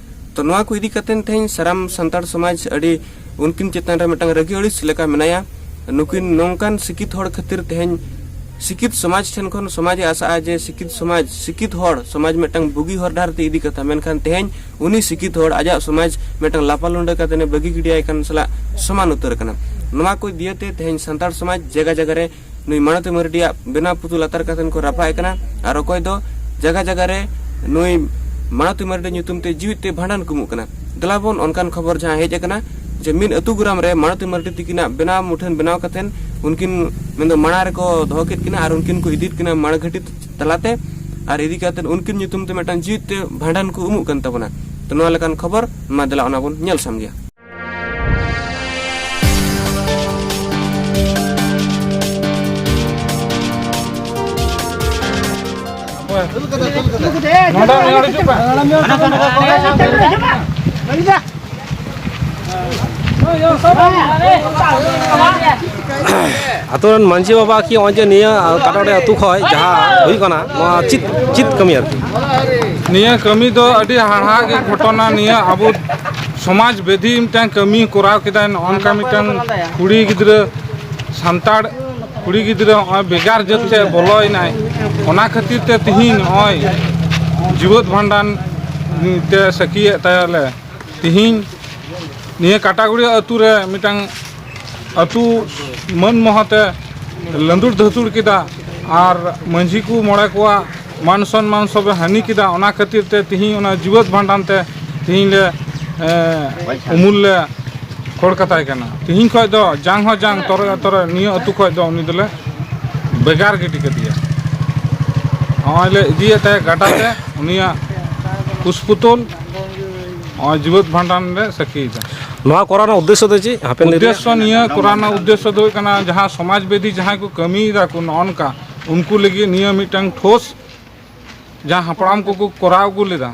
ᱛᱚ ᱱᱚᱣᱟ ᱠᱚ ᱤᱫᱤ ᱠᱟᱛᱮ ᱛᱮᱦᱮᱧ ᱥᱟᱱᱟᱢ ᱥᱟᱱᱛᱟᱲ ᱥᱚᱢᱟᱡᱽ ᱟᱹᱰᱤ ᱩᱱᱠᱤᱱ ᱪᱮᱛᱟᱱ ᱨᱮ ᱢᱤᱫᱴᱟᱝ ᱨᱟᱹᱜᱤ ᱟᱹᱲᱤᱥ ᱞᱮᱠᱟ ᱢᱮᱱᱟᱭᱟ᱾ ᱱᱩᱠᱤᱱ ᱱᱚᱝᱠᱟᱱ ᱥᱤᱠᱷᱤᱛ ᱦᱚᱲ ᱠᱷᱟᱹᱛᱤᱨ ᱛᱮᱦᱮᱧ ᱥᱤᱠᱷᱤᱛ ᱥᱚᱢᱟᱡᱽ ᱴᱷᱮᱱ ᱠᱷᱚᱱ ᱥᱚᱢᱟᱡᱽ ᱮ ᱟᱥᱟᱜᱼᱟ ᱡᱮ ᱥᱤᱠᱷᱤᱛ ᱥᱚᱢᱟᱡᱽ, ᱥᱤᱠᱷᱤᱛ ᱦᱚᱲ ᱥᱚᱢᱟᱡᱽ ᱢᱤᱫᱴᱟᱝ ᱵᱩᱜᱤ ᱦᱚᱨ ᱰᱟᱦᱟᱨ ᱛᱮ ᱤᱫᱤ ᱠᱟᱛᱷᱟ, ᱢᱮᱱᱠᱷᱟᱱ ᱛᱮᱦᱮᱧ ᱩᱱᱤ ᱥᱤᱠᱷᱤᱛ ᱦᱚᱲ ᱟᱡᱟᱜ ᱥᱚᱢᱟᱡᱽ ᱢᱤᱫᱴᱟᱝ ᱞᱟᱯᱟ ᱞᱩᱸᱰᱟᱹ ᱠᱟᱛᱮ ᱮ ᱵᱟᱹᱜᱤ ᱜᱤᱰᱤᱭᱟᱭ ᱠᱟᱱ ᱥᱟᱞᱟᱜ ᱥᱚᱢᱟᱱ ᱩᱛᱟᱹᱨ ᱠᱟᱱᱟ᱾ ᱱᱚᱣᱟ ᱠᱚ ᱫᱤᱭᱮ ᱛᱮ ᱛᱮᱦᱮᱧ ᱥᱟᱱᱛᱟᱲ ᱥᱚᱢᱟᱡᱽ ᱡᱟᱭᱜᱟ ᱡᱟᱭᱜᱟ ᱨᱮ ᱱᱩᱭ ᱢᱟᱲᱚᱛᱤ ᱢᱟᱨᱰᱤᱭᱟᱜ ᱵᱮᱱᱟᱣ ᱯᱩᱛᱩᱞ ᱞᱟᱛᱟᱨ ᱠᱟᱛᱮ ᱠᱚ ᱨᱟᱯᱟᱜ ᱮ ᱠᱟᱱᱟ, ᱟᱨ ᱚᱠᱚᱭ ᱫᱚ ᱡᱟᱭᱜᱟ ᱡᱟᱭᱜᱟ ᱨᱮ ᱱᱩᱭ ᱢᱟᱲᱚᱛᱤ ᱢᱟᱨᱰᱤ ᱧᱩᱛᱩᱢ ᱛᱮ ᱡᱤᱣᱤᱫ ᱛᱮ ᱵᱷᱟᱸᱰᱟᱱ ᱠᱚ ᱮᱢᱚᱜ ᱠᱟᱱᱟ᱾ ᱫᱮᱞᱟ ᱵᱚᱱ ᱚᱱᱠᱟᱱ ᱠᱷᱚᱵᱚᱨ ᱡᱟᱦᱟᱸ ᱦᱮᱡ ᱟᱠᱟᱱᱟ ᱡᱮ ᱢᱤᱫ ᱟᱹᱛᱩ ᱜᱨᱟᱢ ᱨᱮ ᱢᱟᱲᱚᱛᱤ ᱢᱟᱨᱰᱤ ᱛᱤᱠᱤᱱᱟᱜ ᱵᱮᱱᱟᱣ ᱢᱩᱴᱷᱟᱹᱱ ᱵᱮᱱᱟᱣ ᱠᱟᱛᱮ ᱩᱱᱠᱤᱱ ᱢᱮᱱᱫᱚ ᱢᱟᱲᱟ ᱨᱮᱠᱚ ᱫᱚᱦᱚ ᱠᱮᱫ ᱠᱤᱱᱟ ᱟᱨ ᱩᱱᱠᱤᱱ ᱠᱚ ᱤᱫᱤᱭᱮᱫ ᱠᱤᱱᱟ ᱢᱟᱲ ᱜᱷᱟᱹᱴᱤ ᱛᱟᱞᱟᱛᱮ, ᱟᱨ ᱤᱫᱤ ᱠᱟᱛᱮ ᱩᱱᱠᱤᱱ ᱧᱩᱛᱩᱢ ᱛᱮ ᱢᱤᱫᱴᱟᱝ ᱡᱤᱣᱤᱫ ᱛᱮ ᱵᱷᱟᱸᱰᱟᱱ ᱠᱚ ᱮᱢᱚᱜ ᱠᱟᱱ ᱛᱟᱵᱚᱱᱟ᱾ ᱛᱚ ᱱᱚᱣᱟ ᱞᱮᱠᱟᱱ ᱠᱷᱚᱵᱚᱨ ᱢᱟ ᱫᱮᱞᱟ ᱚᱱᱟ ᱵᱚᱱ ᱧᱮᱞ ᱥᱟᱢᱜᱮᱭᱟ᱾ ᱟᱛᱳ ᱨᱮᱱ ᱢᱟᱹᱡᱷᱤ ᱵᱟᱵᱟ ᱠᱤ ᱱᱚᱜᱼᱚᱭ ᱡᱮ ᱱᱤᱭᱟᱹ ᱠᱟᱴᱟᱰᱮ ᱟᱹᱛᱩ ᱠᱷᱚᱱ ᱡᱟᱦᱟᱸ ᱦᱩᱭᱩᱜ ᱠᱟᱱᱟ, ᱱᱚᱣᱟ ᱪᱮᱫ, ᱪᱮᱫ ᱠᱟᱹᱢᱤ ᱟᱨᱠᱤ? ᱱᱤᱭᱟᱹ ᱠᱟᱹᱢᱤ ᱫᱚ ᱟᱹᱰᱤ ᱦᱟᱦᱟᱲᱟ ᱜᱮ ᱜᱷᱚᱴᱚᱱᱟ᱾ ᱱᱤᱭᱟᱹ ᱟᱵᱚ ᱥᱚᱢᱟᱡᱽ ᱵᱮᱫᱷᱤ ᱢᱤᱫᱴᱟᱝ ᱠᱟᱹᱢᱤ ᱠᱚᱨᱟᱣ ᱠᱮᱫᱟᱭ᱾ ᱱᱚᱜᱼᱚ ᱱᱚᱝᱠᱟ ᱢᱤᱫᱴᱟᱝ ᱠᱩᱲᱤ ᱜᱤᱫᱽᱨᱟᱹ, ᱥᱟᱱᱛᱟᱲ ᱠᱩᱲᱤ ᱜᱤᱫᱽᱨᱟᱹ ᱱᱚᱜᱼᱚᱭ ᱵᱷᱮᱜᱟᱨ ᱡᱟᱹᱛ ᱛᱮ ᱵᱚᱞᱚᱭᱮᱱᱟᱭ᱾ ᱚᱱᱟ ᱠᱷᱟᱹᱛᱤᱨ ᱛᱮ ᱛᱤᱦᱤᱧ ᱱᱚᱜᱼᱚᱭ ᱡᱤᱣᱮᱫ ᱵᱷᱟᱸᱰᱟᱱ ᱛᱮ ᱥᱟᱹᱠᱷᱤᱭᱮᱫ ᱛᱟᱭᱟᱞᱮ᱾ ᱛᱤᱦᱤᱧ ᱱᱤᱭᱟᱹ ᱠᱟᱴᱟᱜᱩᱲᱤᱭᱟᱹ ᱟᱹᱛᱩ ᱨᱮ ᱢᱤᱫᱴᱟᱝ ᱟᱹᱛᱩ ᱢᱟᱹᱱ ᱢᱚᱦᱚᱛᱮ ᱞᱟᱹᱸᱫᱩᱲ ᱫᱷᱟᱹᱛᱩᱲ ᱠᱮᱫᱟ ᱟᱨ ᱢᱟᱹᱡᱷᱤ ᱠᱚ ᱢᱚᱬᱮ ᱠᱚᱣᱟᱜ ᱢᱟᱱ ᱥᱚᱱᱢᱟᱱ ᱥᱚᱵᱮ ᱦᱟᱹᱱᱤ ᱠᱮᱫᱟ᱾ ᱚᱱᱟ ᱠᱷᱟᱹᱛᱤᱨ ᱛᱮ ᱛᱤᱦᱤᱧ ᱚᱱᱟ ᱡᱤᱣᱮᱫ ᱵᱷᱟᱸᱰᱟᱱ ᱛᱮ ᱛᱤᱦᱤᱧ ᱞᱮ, ᱮ, ᱩᱢᱩᱞ ᱞᱮ ᱠᱷᱳᱲ ᱠᱟᱛᱟᱭ ᱠᱟᱱᱟ᱾ ᱛᱤᱦᱤᱧ ᱠᱷᱚᱱ ᱫᱚ ᱡᱟᱝ ᱦᱚᱸ ᱡᱟᱝ, ᱛᱚᱨᱚᱡ ᱦᱚᱸ ᱛᱚᱨᱚᱡ, ᱱᱤᱭᱟᱹ ᱟᱹᱛᱩ ᱠᱷᱚᱱ ᱫᱚ ᱩᱱᱤ ᱫᱚᱞᱮ ᱵᱷᱮᱜᱟᱨ ᱜᱤᱰᱤ ᱠᱟᱫᱮᱭᱟ᱾ ᱱᱚᱜᱼᱚᱭ ᱞᱮ ᱤᱫᱤᱭᱮᱫ ᱛᱟᱭᱟ ᱜᱟᱰᱟ ᱛᱮ ᱩᱱᱤᱭᱟᱜ ᱠᱩᱥᱯᱩᱛᱩᱞ᱾ ᱱᱚᱣᱟ ᱡᱤᱣᱮᱫ ᱵᱷᱟᱸᱰᱟᱱ ᱞᱮ ᱥᱟᱹᱠᱷᱤᱭᱮᱫᱟ᱾ ᱱᱚᱣᱟ ᱠᱚᱨᱟᱣ ᱨᱮᱱᱟᱜ ᱩᱫᱽᱫᱮᱥᱥᱚ ᱫᱚ ᱪᱮᱫ? ᱦᱟᱯᱮᱱ ᱫᱤᱱ ᱨᱮ ᱩᱫᱽᱫᱮᱥᱥᱚ, ᱱᱤᱭᱟᱹ ᱠᱚᱨᱟᱣ ᱨᱮᱱᱟᱜ ᱩᱫᱽᱫᱮᱥᱥᱚ ᱫᱚ ᱦᱩᱭᱩᱜ ᱠᱟᱱᱟ, ᱡᱟᱦᱟᱸ ᱥᱚᱢᱟᱡᱽ ᱵᱮᱫᱤ ᱡᱟᱦᱟᱸᱭ ᱠᱚ ᱠᱟᱹᱢᱤᱭᱮᱫᱟ ᱠᱚ ᱱᱚᱜᱼᱚ ᱱᱚᱝᱠᱟ, ᱩᱱᱠᱩ ᱞᱟᱹᱜᱤᱫ ᱱᱤᱭᱟᱹ ᱢᱤᱫᱴᱟᱝ ᱴᱷᱳᱥ, ᱡᱟᱦᱟᱸ ᱦᱟᱯᱲᱟᱢ ᱠᱚᱠᱚ ᱠᱚᱨᱟᱣ ᱟᱹᱜᱩ ᱞᱮᱫᱟ,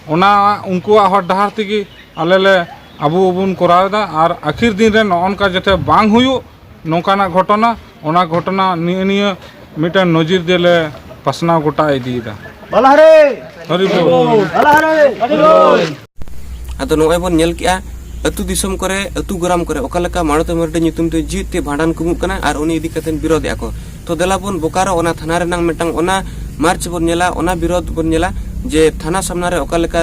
ᱚᱱᱟ ᱩᱱᱠᱩᱣᱟᱜ ᱦᱚᱨ ᱰᱟᱦᱟᱨ ᱛᱮᱜᱮ ᱟᱞᱮ ᱞᱮ, ᱟᱵᱚ ᱵᱚᱱ ᱠᱚᱨᱟᱣ ᱮᱫᱟ᱾ ᱟᱨ ᱟᱹᱠᱷᱤᱨ ᱫᱤᱱ ᱨᱮ ᱱᱚᱜᱼᱚ ᱱᱚᱝᱠᱟ ᱡᱟᱛᱮ ᱵᱟᱝ ᱦᱩᱭᱩᱜ, ᱱᱚᱝᱠᱟᱱᱟᱜ ᱜᱷᱚᱴᱚᱱᱟ, ᱚᱱᱟ ᱜᱷᱚᱴᱚᱱᱟ ᱱᱤᱭᱟᱹ, ᱱᱤᱭᱟᱹ ᱢᱤᱫᱴᱟᱝ ᱱᱚᱡᱤᱨ ᱫᱮᱞᱮ ᱯᱟᱥᱱᱟᱣ ᱜᱚᱴᱟ ᱤᱫᱤᱭᱮᱫᱟ᱾ ᱵᱟᱞᱟ ᱦᱟᱨᱮ! ᱦᱟᱨᱤ ᱵᱳᱞ᱾ ᱵᱟᱞᱟ ᱦᱟᱨᱮ! ᱦᱟᱨᱤ ᱵᱳᱞ᱾ ᱟᱫᱚ ᱱᱚᱜᱼᱚᱭ ᱵᱚᱱ ᱧᱮᱞ ᱠᱮᱜᱼᱟ, ᱟᱹᱛᱩ ᱫᱤᱥᱚᱢ ᱠᱚᱨᱮ, ᱟᱹᱛᱩ ᱜᱨᱟᱢ ᱠᱚᱨᱮ ᱚᱠᱟ ᱞᱮᱠᱟ ᱢᱟᱲᱚᱛᱮ ᱢᱟᱹᱨᱰᱤ ᱧᱩᱛᱩᱢ ᱛᱮ ᱡᱤᱣᱮᱫ ᱛᱮ ᱵᱷᱟᱸᱰᱟᱱ ᱠᱚ ᱮᱢᱚᱜ ᱠᱟᱱᱟ ᱟᱨ ᱩᱱᱤ ᱤᱫᱤ ᱠᱟᱛᱮ ᱵᱤᱨᱳᱫᱮᱜᱼᱟ ᱠᱚ᱾ ᱛᱚ ᱫᱮᱞᱟ ᱵᱚᱱ ᱵᱳᱠᱟᱨᱳ ᱚᱱᱟ ᱛᱷᱟᱱᱟ ᱨᱮᱱᱟᱜ ᱢᱤᱫᱴᱟᱝ, ᱚᱱᱟ ᱢᱟᱨᱪ ᱵᱚᱱ ᱧᱮᱞᱟ, ᱚᱱᱟ ᱵᱤᱨᱳᱫ ᱵᱚᱱ ᱧᱮᱞᱟ ᱡᱮ ᱛᱷᱟᱱᱟ ᱥᱟᱢᱱᱟ ᱨᱮ ᱚᱠᱟ ᱞᱮᱠᱟ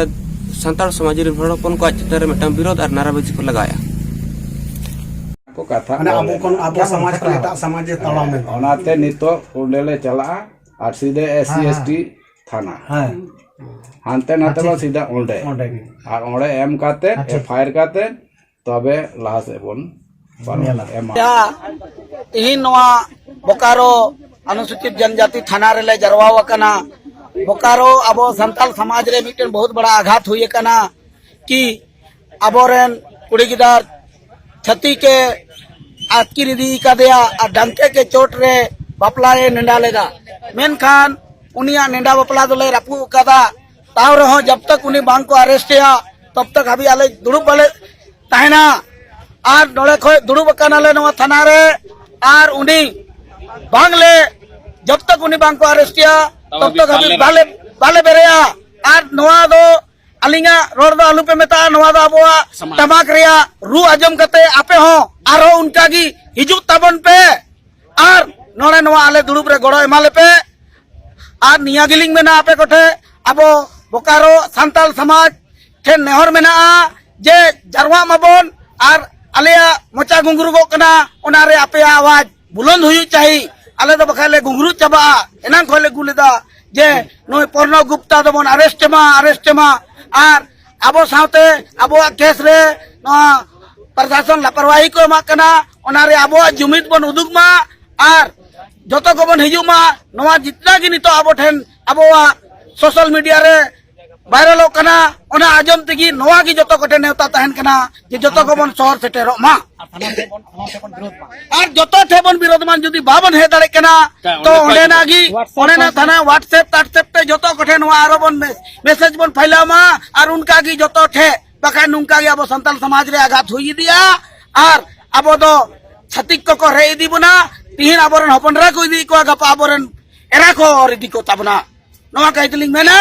ᱥᱟᱱᱛᱟᱲ ᱥᱚᱢᱟᱡᱽ ᱨᱮᱱ ᱦᱚᱲ ᱦᱚᱯᱚᱱ ᱠᱚᱣᱟᱜ ᱪᱮᱛᱟᱱ ᱨᱮ ᱢᱤᱫᱴᱟᱝ ᱵᱤᱨᱳᱫ ᱟᱨ ᱱᱟᱨᱟᱵᱟᱹᱡᱤ ᱠᱚ ᱞᱟᱜᱟᱣᱮᱜᱼᱟ᱾ ᱠᱚ ᱠᱟᱛᱷᱟ ᱢᱟᱱᱮ ᱠᱚ ᱟᱵᱚ ᱞᱟᱹᱭᱟ᱾ ᱠᱷᱚᱱ, ᱟᱵᱚ ᱥᱚᱢᱟᱡᱽ ᱠᱷᱚᱱ ᱮᱴᱟᱜ ᱥᱚᱢᱟᱡᱽ ᱮ ᱛᱟᱲᱟᱢ ᱮᱫᱟ᱾ ᱚᱱᱟᱛᱮ ᱱᱤᱛᱚᱜ ᱚᱸᱰᱮ ᱞᱮ ᱪᱟᱞᱟᱜᱼᱟ ᱟᱨ ᱥᱤᱫᱷᱟᱹ ᱮᱥ ᱥᱤ ᱦᱮᱸ, ᱮᱥ ᱴᱤ ᱛᱷᱟᱱᱟ᱾ ᱦᱮᱸ᱾ ᱦᱟᱱᱛᱮ ᱱᱟᱛᱮ ᱟᱪᱪᱷᱟ᱾ ᱵᱟᱝ, ᱥᱤᱫᱷᱟᱹ ᱚᱸᱰᱮ᱾ ᱚᱸᱰᱮ ᱜᱮ᱾ ᱟᱨ ᱚᱸᱰᱮ ᱮᱢ ᱠᱟᱛᱮ, ᱟᱪᱪᱷᱟ᱾ ᱮᱯᱷ ᱟᱭ ᱟᱨ ᱠᱟᱛᱮ, ᱛᱚᱵᱮ ᱞᱟᱦᱟ ᱥᱮᱫ ᱵᱚᱱ ᱯᱟᱨᱚᱢ ᱧᱮᱞᱟ᱾ ᱮᱢᱟ᱾ ᱛᱮᱦᱤᱧ ᱱᱚᱣᱟ ᱵᱳᱠᱟᱨᱳ ᱚᱱᱩᱥᱩᱪᱤᱛ ᱡᱚᱱᱡᱟᱛᱤ ᱛᱷᱟᱱᱟ ᱨᱮᱞᱮ ᱡᱟᱨᱣᱟ ᱟᱠᱟᱱᱟ᱾ ᱵᱳᱠᱟᱨᱳ ᱟᱵᱚ ᱥᱟᱱᱛᱟᱲ ᱥᱚᱢᱟᱡᱽ ᱨᱮ ᱢᱤᱫᱴᱮᱱ ᱵᱚᱦᱩᱛ ᱵᱟᱲᱟ ᱟᱜᱷᱟᱛ ᱦᱩᱭ ᱟᱠᱟᱱᱟ᱾ ᱠᱤ ᱟᱵᱚᱨᱮᱱ ᱠᱩᱲᱤ ᱜᱤᱫᱟᱹᱨ ᱪᱷᱟᱹᱛᱤᱠ ᱮ ᱟᱹᱛᱠᱤᱨ ᱤᱫᱤ ᱠᱟᱫᱮᱭᱟ ᱟᱨ ᱰᱟᱝᱠᱮ ᱠᱮ ᱪᱳᱴ ᱨᱮ ᱵᱟᱯᱞᱟᱭᱮ ᱱᱮᱰᱟ ᱞᱮᱫᱟ᱾ ᱢᱮᱱᱠᱷᱟᱱ ᱩᱱᱤᱭᱟᱜ ᱱᱮᱰᱟ ᱵᱟᱯᱞᱟ ᱫᱚᱞᱮ ᱨᱟᱹᱯᱩᱫ ᱟᱠᱟᱫᱟ᱾ ᱛᱟᱣ ᱨᱮᱦᱚᱸ ᱡᱟᱵ ᱛᱟᱠ ᱩᱱᱤ ᱵᱟᱝ ᱠᱚ ᱟᱨᱮᱥᱴᱮᱭᱟ, ᱛᱚᱵ ᱛᱟᱠ ᱦᱟᱹᱵᱤᱡ ᱟᱞᱮ ᱫᱩᱲᱩᱵ ᱵᱟᱞᱮ ᱛᱟᱦᱮᱱᱟ᱾ ᱟᱨ ᱱᱚᱰᱮ ᱠᱷᱚᱡ ᱫᱩᱲᱩᱵ ᱟᱠᱟᱱᱟᱞᱮ ᱱᱚᱣᱟ ᱛᱷᱟᱱᱟ ᱨᱮ, ᱟᱨ ᱩᱱᱤ ᱵᱟᱝᱞᱮ, ᱡᱟᱵ ᱛᱟᱠ ᱩᱱᱤ ᱵᱟᱝ ᱠᱚ ᱟᱨᱮᱥᱴᱮᱭᱟ, ᱛᱚᱵ ᱛᱟᱠ ᱦᱟᱹᱵᱤᱡ ᱵᱟᱞᱮ, ᱵᱟᱞᱮ ᱵᱮᱨᱮᱜᱼᱟ᱾ ᱟᱨ ᱱᱚᱣᱟ ᱫᱚ ᱟᱹᱞᱤᱧᱟᱜ ᱨᱚᱲ ᱫᱚ ᱟᱞᱚᱯᱮ ᱢᱮᱛᱟᱜᱼᱟ, ᱱᱚᱣᱟ ᱫᱚ ᱟᱵᱚᱣᱟᱜ ᱥᱚᱢᱟᱡᱽ᱾ ᱴᱟᱢᱟᱠ ᱨᱮᱭᱟᱜ ᱨᱩ ᱟᱸᱡᱚᱢ ᱠᱟᱛᱮ ᱟᱯᱮ ᱦᱚᱸ ᱟᱨᱦᱚᱸ ᱚᱱᱠᱟ ᱜᱮ ᱦᱤᱡᱩᱜ ᱛᱟᱵᱚᱱ ᱯᱮ᱾ ᱟᱨ ᱱᱚᱰᱮ ᱱᱚᱣᱟ ᱟᱞᱮ ᱫᱩᱲᱩᱵ ᱨᱮ ᱜᱚᱲᱚ ᱮᱢᱟ ᱞᱮᱯᱮ᱾ ᱟᱨ ᱱᱤᱭᱟᱹ ᱜᱮᱞᱤᱧ ᱢᱮᱱᱟ ᱟᱯᱮ ᱠᱚᱴᱷᱮ, ᱟᱵᱚ ᱵᱳᱠᱟᱨᱳ ᱥᱟᱱᱛᱟᱞ ᱥᱚᱢᱟᱡᱽ ᱴᱷᱮᱱ ᱱᱮᱦᱚᱨ ᱢᱮᱱᱟᱜᱼᱟ ᱡᱮ ᱡᱟᱨᱣᱟᱜ ᱢᱟᱵᱚᱱ ᱟᱨ ᱟᱞᱮᱭᱟᱜ ᱢᱚᱪᱟ ᱜᱩᱝᱜᱨᱩᱜᱚᱜ ᱠᱟᱱᱟ, ᱚᱱᱟᱨᱮ ᱟᱯᱮᱭᱟᱜ ᱟᱣᱟᱡᱽ ᱵᱩᱞᱚᱱᱫ ᱦᱩᱭᱩᱜ ᱪᱟᱹᱦᱤ᱾ ᱟᱞᱮ ᱫᱚ ᱵᱟᱠᱷᱟᱡ ᱞᱮ ᱜᱩᱝᱜᱨᱩᱜ ᱪᱟᱵᱟᱜᱼᱟ᱾ ᱮᱱᱟᱝ ᱠᱷᱚᱱ ᱞᱮ ᱜᱩᱞ ᱮᱫᱟ ᱡᱮ ᱱᱩᱭ ᱯᱨᱚᱱᱚᱵ ᱜᱩᱯᱛᱟ ᱫᱚᱵᱚᱱ ᱟᱨᱮᱥᱴ ᱮᱢᱟ, ᱟᱨᱮᱥᱴ ᱮᱢᱟ᱾ ᱟᱨ ᱟᱵᱚ ᱥᱟᱶᱛᱮ ᱟᱵᱚᱣᱟᱜ ᱠᱮᱥ ᱨᱮ ᱱᱚᱣᱟ ᱯᱨᱚᱥᱟᱥᱚᱱ ᱞᱟᱯᱚᱨᱣᱟᱦᱤ ᱠᱚ ᱮᱢᱟᱜ ᱠᱟᱱᱟ, ᱚᱱᱟᱨᱮ ᱟᱵᱚᱣᱟᱜ ᱡᱩᱢᱤᱫ ᱵᱚᱱ ᱩᱫᱩᱜ ᱢᱟ᱾ ᱟᱨ ᱡᱚᱛᱚ ᱠᱚᱵᱚᱱ ᱦᱤᱡᱩᱜ ᱢᱟ᱾ ᱱᱚᱣᱟ ᱡᱤᱛᱱᱟ ᱜᱮ ᱱᱤᱛᱚᱜ ᱟᱵᱚ ᱴᱷᱮᱱ ᱟᱵᱚᱣᱟᱜ ᱥᱳᱥᱟᱞ ᱢᱤᱰᱤᱭᱟ ᱨᱮ ᱵᱷᱟᱭᱨᱟᱞᱚᱜ ᱠᱟᱱᱟ, ᱚᱱᱟ ᱟᱸᱡᱚᱢ ᱛᱮᱜᱮ ᱱᱚᱣᱟ ᱜᱮ ᱡᱚᱛᱚ ᱠᱚᱴᱷᱮᱱ ᱱᱮᱣᱛᱟ ᱛᱟᱦᱮᱱ ᱠᱟᱱᱟ ᱡᱮ ᱡᱚᱛᱚ ᱠᱚᱵᱚᱱ ᱥᱚᱦᱚᱨ ᱥᱮᱴᱮᱨᱚᱜ ᱢᱟ᱾ ᱟᱨ ᱡᱚᱛᱚ ᱴᱷᱮᱱ ᱵᱚᱱ ᱵᱤᱨᱳᱫᱷ ᱢᱟ᱾ ᱡᱩᱫᱤ ᱵᱟᱵᱚᱱ ᱦᱮᱡ ᱫᱟᱲᱮᱭᱟᱜ ᱠᱟᱱᱟ, ᱛᱚ ᱚᱸᱰᱮᱱᱟᱜ ᱜᱮ, ᱚᱸᱰᱮᱱᱟᱜ ᱛᱷᱟᱱᱟ WhatsApp, WhatsApp ᱛᱮ ᱡᱚᱛᱚ ᱠᱚᱴᱷᱮᱱ ᱱᱚᱣᱟ ᱟᱨᱚ ᱵᱚᱱ ᱢᱮ-, ᱢᱮᱥᱮᱡᱽ ᱵᱚᱱ ᱯᱷᱟᱭᱞᱟᱣ ᱢᱟ᱾ ᱟᱨ ᱚᱱᱠᱟ ᱜᱮ ᱡᱚᱛᱚ ᱴᱷᱮᱱ, ᱵᱟᱠᱷᱟᱱ ᱱᱚᱝᱠᱟ ᱜᱮ ᱟᱵᱚ ᱥᱟᱱᱛᱟᱲ ᱥᱚᱢᱟᱡᱽ ᱨᱮ ᱟᱜᱷᱟᱛ ᱦᱩᱭ ᱤᱫᱤᱜᱼᱟ᱾ ᱟᱨ ᱟᱵᱚ ᱫᱚ ᱪᱷᱟᱹᱛᱤᱠ ᱠᱚᱠᱚ ᱨᱮᱡ ᱤᱫᱤ ᱵᱚᱱᱟ᱾ ᱛᱤᱦᱤᱧ ᱟᱵᱚᱨᱮᱱ ᱦᱚᱯᱚᱱ ᱮᱨᱟ ᱠᱚ ᱤᱫᱤᱭᱮᱫ ᱠᱚᱣᱟ, ᱜᱟᱯᱟ ᱟᱵᱚᱨᱮᱱ ᱮᱨᱟ ᱠᱚ ᱚᱨ ᱤᱫᱤ ᱠᱚ ᱛᱟᱵᱚᱱᱟ᱾ ᱱᱚᱣᱟ ᱠᱟᱭ ᱛᱮᱞᱤᱧ ᱢᱮᱱᱟ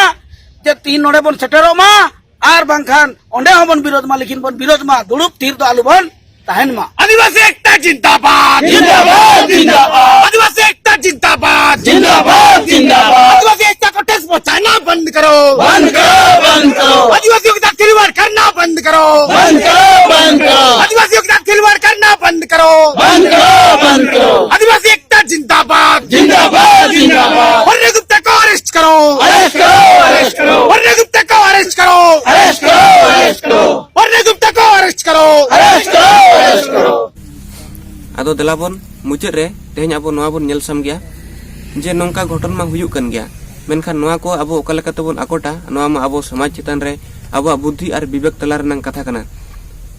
ᱡᱮ ᱛᱤᱦᱤᱧ ᱱᱚᱰᱮ ᱵᱚᱱ ᱥᱮᱴᱮᱨᱚᱜ ᱢᱟ, ᱟᱨ ᱵᱟᱝᱠᱷᱟᱱ ᱚᱸᱰᱮ ᱦᱚᱸᱵᱚᱱ ᱵᱤᱨᱳᱫᱷ ᱢᱟ, ᱞᱮᱠᱤᱱ ᱵᱚᱱ ᱵᱤᱨᱳᱫᱷ ᱢᱟ, ᱫᱩᱲᱩᱵ ᱛᱷᱤᱨ ᱫᱚ ᱟᱞᱚ ᱵᱚᱱ ᱛᱟᱦᱮᱱ ᱢᱟ᱾ ᱟᱹᱫᱤᱵᱟᱹᱥᱤ ᱮᱠᱛᱟ ᱡᱤᱱᱫᱟᱵᱟᱫ᱾ ᱡᱤᱱᱫᱟᱵᱟᱫ, ᱡᱤᱱᱫᱟᱵᱟᱫ᱾ ᱟᱹᱫᱤᱵᱟᱹᱥᱤ ᱮᱠᱛᱟ ᱡᱤᱱᱫᱟᱵᱟᱫ। जिंदाबाद, जिंदाबाद। आदिवासी एकता को ठेस पहुंचाना बंद करो। बंद करो, बंद करो। आदिवासियों के साथ खिलवाड़ करना बंद करो। बंद करो, बंद करो। आदिवासियों के साथ खिलवाड़ करना बंद करो। बंद करो, बंद करो। आदिवासी एकता जिंदाबाद। जिंदाबाद, जिंदाबाद। वरुण गुप्ता को अरेस्ट करो। अरेस्ट करो, अरेस्ट करो। वरुण गुप्ता को अरेस्ट करो। अरेस्ट करो, अरेस्ट करो। वरुण गुप्ता को अरेस्ट करो। अरेस्ट करो, अरेस्ट करो। ᱟᱫᱚ ᱫᱮᱞᱟ ᱵᱚᱱ ᱢᱩᱪᱟᱹᱫ ᱨᱮ ᱛᱮᱦᱮᱧ ᱟᱵᱚ ᱱᱚᱣᱟ ᱵᱚᱱ ᱧᱮᱞ ᱥᱟᱢ ᱜᱮᱭᱟ ᱡᱮ ᱱᱚᱝᱠᱟ ᱜᱷᱚᱴᱚᱱ ᱢᱟ ᱦᱩᱭᱩᱜ ᱠᱟᱱ ᱜᱮᱭᱟ, ᱢᱮᱱᱠᱷᱟᱱ ᱱᱚᱣᱟ ᱠᱚ ᱟᱵᱚ ᱚᱠᱟ ᱞᱮᱠᱟ ᱛᱮᱵᱚᱱ ᱟᱠᱚᱴᱟ, ᱱᱚᱣᱟ ᱢᱟ ᱟᱵᱚ ᱥᱚᱢᱟᱡᱽ ᱪᱮᱛᱟᱱ ᱨᱮ ᱟᱵᱚᱣᱟᱜ ᱵᱩᱫᱽᱫᱷᱤ ᱟᱨ ᱵᱤᱵᱮᱠ ᱛᱟᱞᱟ ᱨᱮᱱᱟᱝ ᱠᱟᱛᱷᱟ ᱠᱟᱱᱟ᱾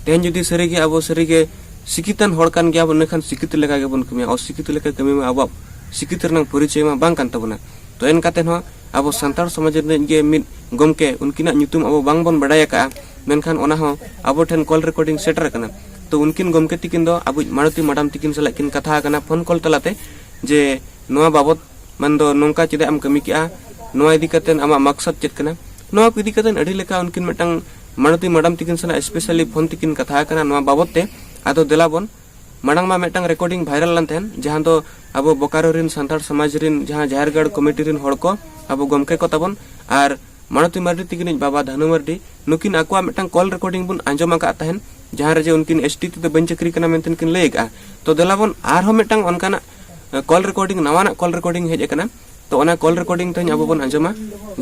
ᱛᱮᱦᱮᱧ ᱡᱩᱫᱤ ᱥᱟᱹᱨᱤᱜᱮ ᱟᱵᱚ ᱥᱟᱹᱨᱤᱜᱮ ᱥᱤᱠᱷᱤᱛᱟᱱ ᱦᱚᱲ ᱠᱟᱱ ᱜᱮᱭᱟ ᱵᱚᱱ, ᱤᱱᱟᱹᱠᱷᱟᱱ ᱥᱤᱠᱷᱤᱛ ᱞᱮᱠᱟ ᱜᱮᱵᱚᱱ ᱠᱟᱹᱢᱤᱭᱟ᱾ ᱚᱥᱤᱠᱷᱤᱛ ᱞᱮᱠᱟ ᱠᱟᱹᱢᱤ ᱢᱟ ᱟᱵᱚᱣᱟᱜ ᱥᱤᱠᱷᱤᱛ ᱨᱮᱱᱟᱝ ᱯᱚᱨᱤᱪᱚᱭ ᱢᱟ ᱵᱟᱝ ᱠᱟᱱ ᱛᱟᱵᱚᱱᱟ᱾ ᱛᱚ ᱮᱱ ᱠᱟᱛᱮ ᱦᱚᱸ ᱟᱵᱚ ᱥᱟᱱᱛᱟᱲ ᱥᱚᱢᱟᱡᱽ ᱨᱤᱱᱤᱡ ᱜᱮ ᱢᱤᱫ ᱜᱚᱢᱠᱮ, ᱩᱱᱠᱤᱱᱟᱜ ᱧᱩᱛᱩᱢ ᱟᱵᱚ ᱵᱟᱝ ᱵᱚᱱ ᱵᱟᱰᱟᱭ ᱟᱠᱟᱫᱼᱟ, ᱢᱮᱱᱠᱷᱟᱱ ᱚᱱᱟ ᱦᱚᱸ ᱟᱵᱚ ᱴᱷᱮᱱ ᱠᱚᱞ ᱨᱮᱠᱚᱨᱰᱤᱝ ᱥᱮᱴᱮᱨ ᱟᱠᱟᱱᱟ᱾ ᱛᱚ ᱩᱱᱠᱤᱱ ᱜᱚᱢᱠᱮ ᱛᱤᱠᱤᱱ ᱫᱚ ᱟᱵᱚᱭᱤᱡ ᱢᱟᱲᱚᱛᱤ ᱢᱟᱰᱟᱢ ᱛᱤᱠᱤᱱ ᱥᱟᱞᱟᱜ ᱠᱤᱱ ᱠᱟᱛᱷᱟ ᱟᱠᱟᱱᱟ ᱯᱷᱳᱱ ᱠᱚᱞ ᱛᱟᱞᱟᱛᱮ, ᱡᱮ ᱱᱚᱣᱟ ᱵᱟᱵᱚᱛ ᱢᱮᱱᱫᱚ ᱱᱚᱝᱠᱟ ᱪᱮᱫᱟᱜ ᱮᱢ ᱠᱟᱹᱢᱤ ᱠᱮᱜᱼᱟ, ᱱᱚᱣᱟ ᱤᱫᱤ ᱠᱟᱛᱮ ᱟᱢᱟᱜ ᱢᱟᱠᱥᱚᱫ ᱪᱮᱫ ᱠᱟᱱᱟ, ᱱᱚᱣᱟ ᱠᱚ ᱤᱫᱤ ᱠᱟᱛᱮ ᱟᱹᱰᱤ ᱞᱮᱠᱟ ᱩᱱᱠᱤᱱ ᱢᱤᱫᱴᱟᱝ ᱢᱟᱲᱚᱛᱤ ᱢᱟᱰᱟᱢ ᱛᱤᱠᱤᱱ ᱥᱟᱞᱟᱜ ᱥᱯᱮᱥᱟᱞᱤ ᱯᱷᱳᱱ ᱛᱮᱠᱤᱱ ᱠᱟᱛᱷᱟ ᱟᱠᱟᱱᱟ ᱱᱚᱣᱟ ᱵᱟᱵᱚᱛ ᱛᱮ᱾ ᱟᱫᱚ ᱫᱮᱞᱟ ᱵᱚᱱ, ᱢᱟᱲᱟᱝ ᱢᱟ ᱢᱤᱫᱴᱟᱝ ᱨᱮᱠᱚᱨᱰᱤᱝ ᱵᱷᱟᱭᱨᱟᱞ ᱞᱮᱱ ᱛᱟᱦᱮᱸᱱ, ᱡᱟᱦᱟᱸ ᱫᱚ ᱟᱵᱚ ᱵᱳᱠᱟᱨᱳ ᱨᱤᱱ ᱥᱟᱱᱛᱟᱲ ᱥᱚᱢᱟᱡᱽ ᱨᱤᱱ ᱡᱟᱦᱟᱸ ᱡᱟᱦᱮᱨ ᱜᱟᱲ ᱠᱚᱢᱤᱴᱤ ᱨᱤᱱ ᱦᱚᱲ ᱠᱚ ᱟᱵᱚ ᱜᱚᱢᱠᱮ ᱠᱚ ᱛᱟᱵᱚᱱ ᱟᱨ ᱢᱟᱲᱚᱛᱤ ᱢᱟᱨᱰᱤ ᱛᱤᱠᱤᱱᱤᱡ ᱵᱟᱵᱟ ᱫᱷᱟᱱᱩ ᱢᱟᱨᱰᱤ, ᱱᱩᱠᱤᱱ ᱟᱠᱚᱣᱟᱜ ᱢᱤᱫᱴᱟᱝ ᱠᱚᱞ ᱨᱮᱠᱚᱨᱰᱤᱝ ᱵᱚᱱ ᱟᱸᱡᱚᱢ ᱟᱠᱟᱫ ᱛᱟᱦᱮᱸᱱ, ᱡᱟᱦᱟᱸ ᱨᱮ ᱡᱮ ᱩᱱᱠᱤᱱ ᱮᱥ ᱴᱤ ᱛᱮᱫᱚ ᱵᱟᱹᱧ ᱪᱟᱹᱠᱨᱤ ᱠᱟᱱᱟ ᱢᱮᱱᱛᱮ ᱠᱤᱱ ᱞᱟᱹᱭ ᱟᱠᱟᱫᱼᱟ᱾ ᱛᱚ ᱫᱮᱞᱟ ᱵᱚᱱ ᱟᱨᱦᱚᱸ ᱢᱤᱫᱴᱟᱝ ᱚᱱᱠᱟᱱᱟᱜ ᱠᱚᱞ ᱨᱮᱠᱚᱨᱰᱤᱝ, ᱱᱟᱣᱟᱱᱟᱜ ᱠᱚᱞ ᱨᱮᱠᱚᱨᱰᱤᱝ ᱦᱮᱡ ᱟᱠᱟᱱᱟ᱾ ᱛᱚ ᱚᱱᱟ ᱠᱚᱞ ᱨᱮᱠᱚᱨᱰᱤᱝ ᱛᱮᱦᱮᱧ ᱟᱵᱚ ᱵᱚᱱ ᱟᱸᱡᱚᱢᱟ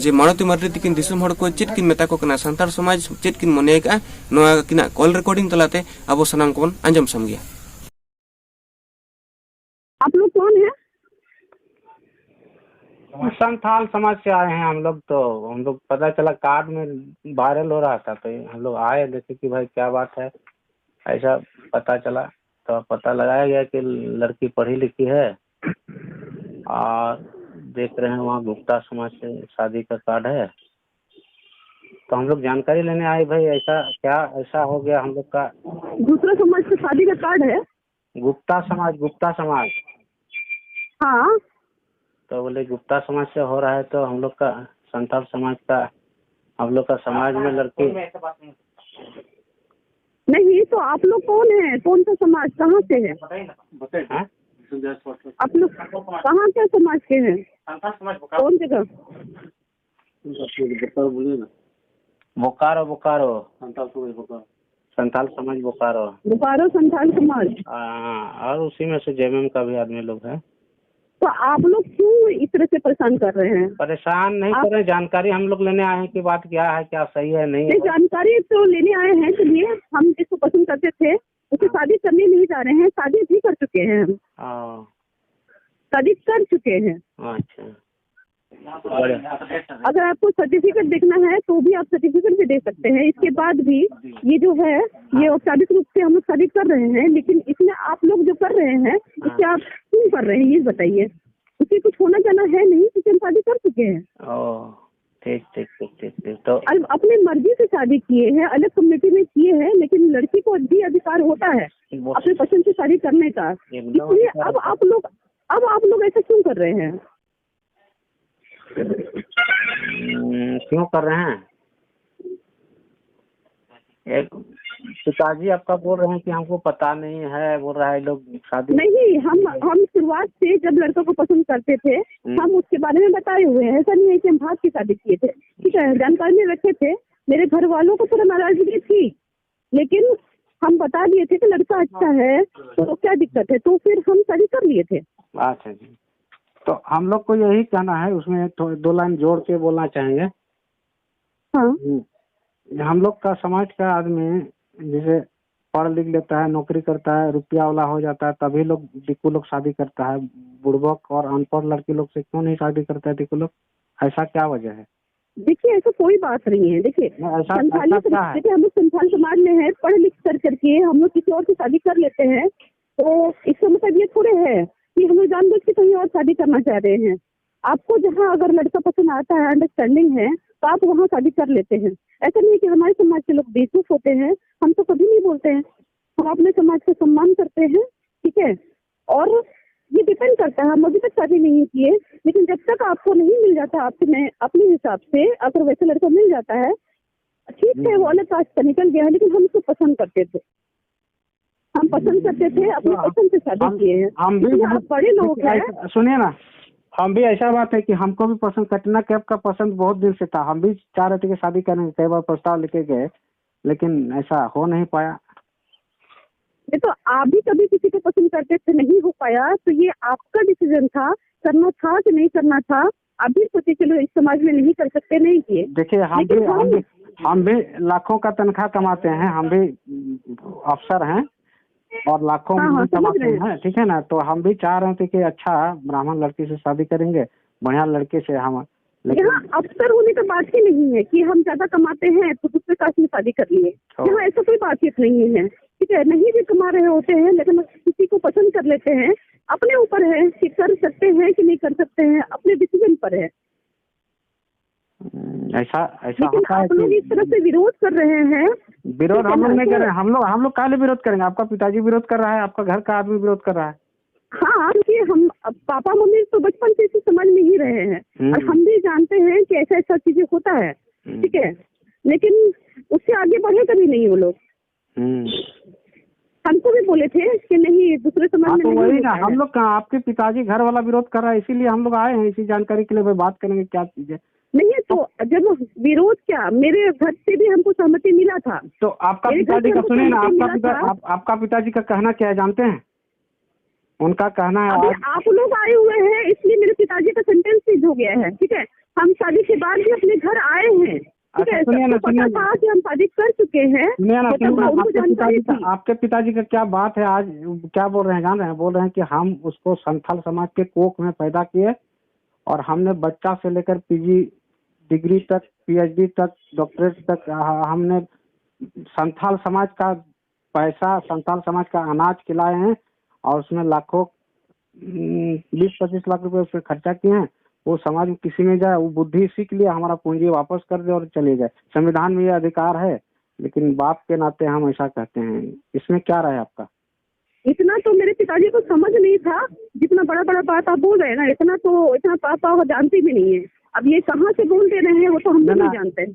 ᱡᱮ ᱢᱟᱲᱚᱛᱤ ᱢᱟᱨᱰᱤ ᱛᱤᱠᱤᱱ ᱫᱤᱥᱚᱢ ᱦᱚᱲ ᱠᱚ ᱪᱮᱫ ᱠᱤᱱ ᱢᱮᱛᱟ ᱠᱚ ᱠᱟᱱᱟ, ᱥᱟᱱᱛᱟᱲ ᱥᱚᱢᱟᱡᱽ ᱪᱮᱫ ᱠᱤᱱ ᱢᱚᱱᱮ ᱟᱠᱟᱫᱼᱟ, ᱱᱚᱣᱟ ᱟᱹᱠᱤᱱᱟᱜ ᱠᱚᱞ ᱨᱮᱠᱚᱨᱰᱤᱝ ᱛᱟᱞᱟᱛᱮ ᱟᱵᱚ ᱥᱟᱱᱟᱢ ᱠᱚᱵᱚᱱ ᱟᱸᱡᱚᱢ ᱥᱟᱢ ᱜᱮᱭᱟ᱾ आप लोग कौन है? संथाल समाज से आए हैं हम लोग, तो हम लोग पता चला कार्ड में वायरल हो रहा था, तो हम लोग आए, देखे कि भाई क्या बात है, ऐसा पता चला। तो पता लगाया गया कि लड़की पढ़ी लिखी है और देख रहे हैं वहाँ गुप्ता समाज से शादी का कार्ड है। तो हम लोग जानकारी लेने आए भाई, ऐसा क्या, ऐसा हो गया हम लोग का। दूसरा समाज से शादी का कार्ड है। गुप्ता समाज, गुप्ता समाज। हाँ। तो बोले गुप्ता समाज से हो रहा है, तो हम लोग का संथाल समाज का, हम लोग का समाज में लड़की। नहीं, तो आप लोग कौन है, कौन सा समाज, कहाँ से है? हाँ? आप लोग कहाँ के समाज के हैं? कौन जगह? बोकारो, बोकारो। संथाल समाज बोकारो। बोकारो संथाल समाज। हाँ, और उसी में से जेएमएम का भी आदमी लोग है। तो आप लोग क्यों इस तरह से परेशान कर रहे हैं? परेशान नहीं आप- कर रहे, जानकारी हम लोग लेने आए हैं कि बात क्या है, क्या सही है, नहीं नहीं, है। जानकारी तो लेने आए हैं, चलिए, हम जिसको पसंद करते थे उससे शादी करने नहीं जा रहे हैं, शादी भी कर चुके हैं हम, हाँ, शादी कर चुके हैं। अच्छा, बढ़िया। अगर आपको सर्टिफिकेट देखना है तो भी आप सर्टिफिकेट भी दे सकते हैं। इसके बाद भी ये जो है, ये औपचारिक रूप से हम लोग शादी कर रहे हैं, लेकिन इसमें आप लोग जो कर रहे हैं उससे आप क्यों कर रहे हैं, ये बताइए। उससे कुछ होना जाना है नहीं, क्योंकि हम शादी कर चुके हैं। ओ, ठीक ठीक ठीक ठीक ठीक। तो और अपनी मर्जी से शादी किए हैं, अलग कम्युनिटी में किए हैं, लेकिन लड़की को भी अधिकार होता है वो- अपने पसंद से शादी करने का। एकदम इसलिए अधिकार अब होता है। आप लोग, अब आप लोग ऐसा क्यों कर रहे हैं? हम्म, क्यों कर रहे हैं? एक पिताजी आपका बोल रहे हैं कि हमको पता नहीं है, बोल रहा है लोग शादी। नहीं, हम हम शुरुआत से जब लड़का को पसंद करते थे, हम्म। हम उसके बारे में बताए हुए हैं। ऐसा नहीं है कि हम भाग के शादी किए थे, ठीक है, जानकारी में रखे थे। मेरे घर वालों को थोड़ा नाराजगी थी, लेकिन हम बता दिए थे कि लड़का अच्छा है, तो क्या दिक्कत है, तो फिर हम शादी कर लिए थे। अच्छा जी, तो हम लोग को यही कहना है, उसमें थो- दो लाइन जोड़ के बोलना चाहेंगे। हाँ। हम्म, हम लोग का समाज का आदमी जैसे पढ़ लिख लेता है, नौकरी करता है, रुपया वाला हो जाता है, तभी लोग, दिक्कू लोग शादी करता है। बुड़बक और अनपढ़ लड़की लोग से क्यों नहीं शादी करता है देखो लोग? ऐसा क्या वजह है? देखिए, ऐसा कोई बात नहीं है। देखिए, नहीं, ऐसा, संथाली ऐसा क्या है? देखिए, हम लोग संथाल समाज में हैं, पढ़ लिख कर करके हम लोग किसी और से शादी कर लेते हैं, तो इसका मतलब ये थोड़े है कि हम लोग जानबूझ के कहीं और शादी करना चाह रहे हैं। आपको जहाँ अगर लड़का पसंद आता है, अंडरस्टैंडिंग है, तो आप वहाँ शादी कर लेते हैं। ऐसा नहीं है कि हमारे समाज के लोग बेवकूफ होते हैं, हम तो कभी नहीं बोलते हैं, हम अपने समाज का सम्मान करते हैं, ठीक है। और ये डिपेंड करता है, हम अभी तक शादी नहीं किए, लेकिन जब तक आपको नहीं मिल जाता आपके, मैं अपने हिसाब से, अगर वैसे लड़का मिल जाता है, ठीक है, वो अलग कास्ट का निकल गया है, लेकिन हम उसको पसंद करते थे, हम पसंद करते थे, अपने तो पसंद से शादी हम किए हैं। हम भी इसलिए बहुत आप बड़े लोग देखिए, हैं। ऐसा, सुनिए ना, हम भी, ऐसा बात है कि हमको भी पसंद, कटरीना कैफ का पसंद बहुत दिन से था। हम भी चाह रहे थे कि शादी करेंगे, कई बार प्रस्ताव लेके गए, लेकिन ऐसा हो नहीं पाया। ये तो आप भी कभी किसी को पसंद करते थे, नहीं हो पाया, तो ये आपका डिसीजन था, करना था कि नहीं करना था। आप भी सोचे, चलो, इस समाज में नहीं कर सकते, नहीं किए। देखिए, हम लेकिन भी हम हम भी हम भी लाखों का तनख्वाह कमाते हैं, हम भी अफसर हैं और लाखों हाँ, में हाँ, समझ कमाते रहे हैं। हैं, ठीक है ना? तो हम भी चाह रहे थे कि अच्छा ब्राह्मण लड़की से शादी करेंगे, बढ़िया लड़के से हम, लेकिन यहाँ अफसर होने का बात ही नहीं है कि हम ज्यादा कमाते हैं तो दूसरे कास्ट में शादी कर लिए। तो यहाँ ऐसा कोई बातचीत नहीं है, ठीक है। नहीं भी कमा रहे होते हैं, लेकिन किसी को पसंद कर लेते हैं, अपने ऊपर है कि कर सकते हैं कि नहीं कर सकते हैं, अपने डिसीजन पर है। हम्म, ऐसा ऐसा लेकिन होता है आप लोग कि इस तरह से विरोध कर रहे हैं। विरोध ठीक है हम लोग ना? नहीं तो कर रहे हैं। हम लोग हम लोग काहे विरोध करेंगे? आपका पिताजी विरोध कर रहा है, आपका घर का आदमी विरोध कर रहा है। हाँ, क्योंकि हम, अब पापा मम्मी तो बचपन से इसी समाज में ही रहे हैं हम्म। और हम भी जानते हैं कि ऐसा ऐसा चीजें होता है, हम्म। ठीक है, लेकिन उससे आगे बढ़े कभी नहीं वो लोग। हम्म। हमको भी बोले थे कि नहीं, दूसरे समाज हाँ, में तो नहीं वही ना, होता है। हम लोग कहाँ, आपके पिताजी घर वाला विरोध कर रहा है, इसीलिए हम लोग आए हैं, इसी जानकारी के लिए भाई बात करेंगे क्या चीज है। नहीं है तो जब विरोध क्या, मेरे घर से भी हमको सहमति मिला था। तो आपका मेरे घर पिताजी से का, हमको सुनिए ना, सहमति आपका मिला पिता था। आप, आपका पिताजी का कहना क्या है जानते हैं? उनका कहना है अभी आज आप लोग आए हुए हैं, इसलिए मेरे पिताजी का सेंटेंस चेंज हो गया है, ठीक है। हम शादी के बाद भी अपने घर आए हैं, ठीक है, सबको पता था कि हम शादी कर चुके हैं, सुनिए ना, मतलब सुनिए ना, उनको आपके जानकारी पिताजी का, थी। आपके पिताजी का क्या बात है आज, क्या बोल रहे हैं जान रहे हैं? बोल रहे हैं कि हम उसको संथाल समाज के कोख में पैदा किए और हमने बच्चा से लेकर पी जी डिग्री तक, पी एच डी तक, डॉक्टरेट तक, आ, हमने संथाल समाज का पैसा, संथाल समाज का अनाज खिलाए हैं और उसमें लाखों, हम्म, बीस पच्चीस लाख रुपए उसमें खर्चा किए हैं। वो समाज में किसी में जाए, वो बुद्धि इसी के लिए हमारा पूंजी वापस कर दे और चले जाए। संविधान में ये अधिकार है, लेकिन बाप के नाते हम ऐसा कहते हैं। इसमें क्या राय आपका? इतना तो मेरे पिताजी को समझ नहीं था, जितना बड़ा बड़ा बात आप बोल रहे हैं ना, इतना तो, इतना तो आप जानते भी नहीं है। अब ये कहाँ से बोल दे रहे हैं, वो तो हम भी ना, नहीं ना। जानते,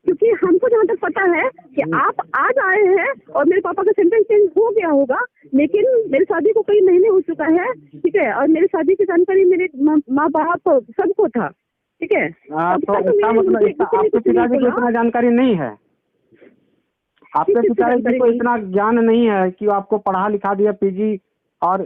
क्योंकि हमको जहाँ तक पता है कि हम्म। आप आज आए हैं और मेरे पापा का सेंटेंस चेंज हो गया होगा, लेकिन मेरी शादी को कई महीने हो चुका है, ठीक है, और मेरी शादी की जानकारी मेरे माँ, माँ बाप सबको था, ठीक है। हाँ, अब तो तक इसका मेरे मतलब, मुझे इसका, किसी ने आपके कुछ नहीं पिताजी को बोला। इतना जानकारी नहीं है? आपके किस चीज़ की पिताजी जानकारी को नहीं? इतना ज्ञान नहीं है कि आपको पढ़ा लिखा दिया, पी जी और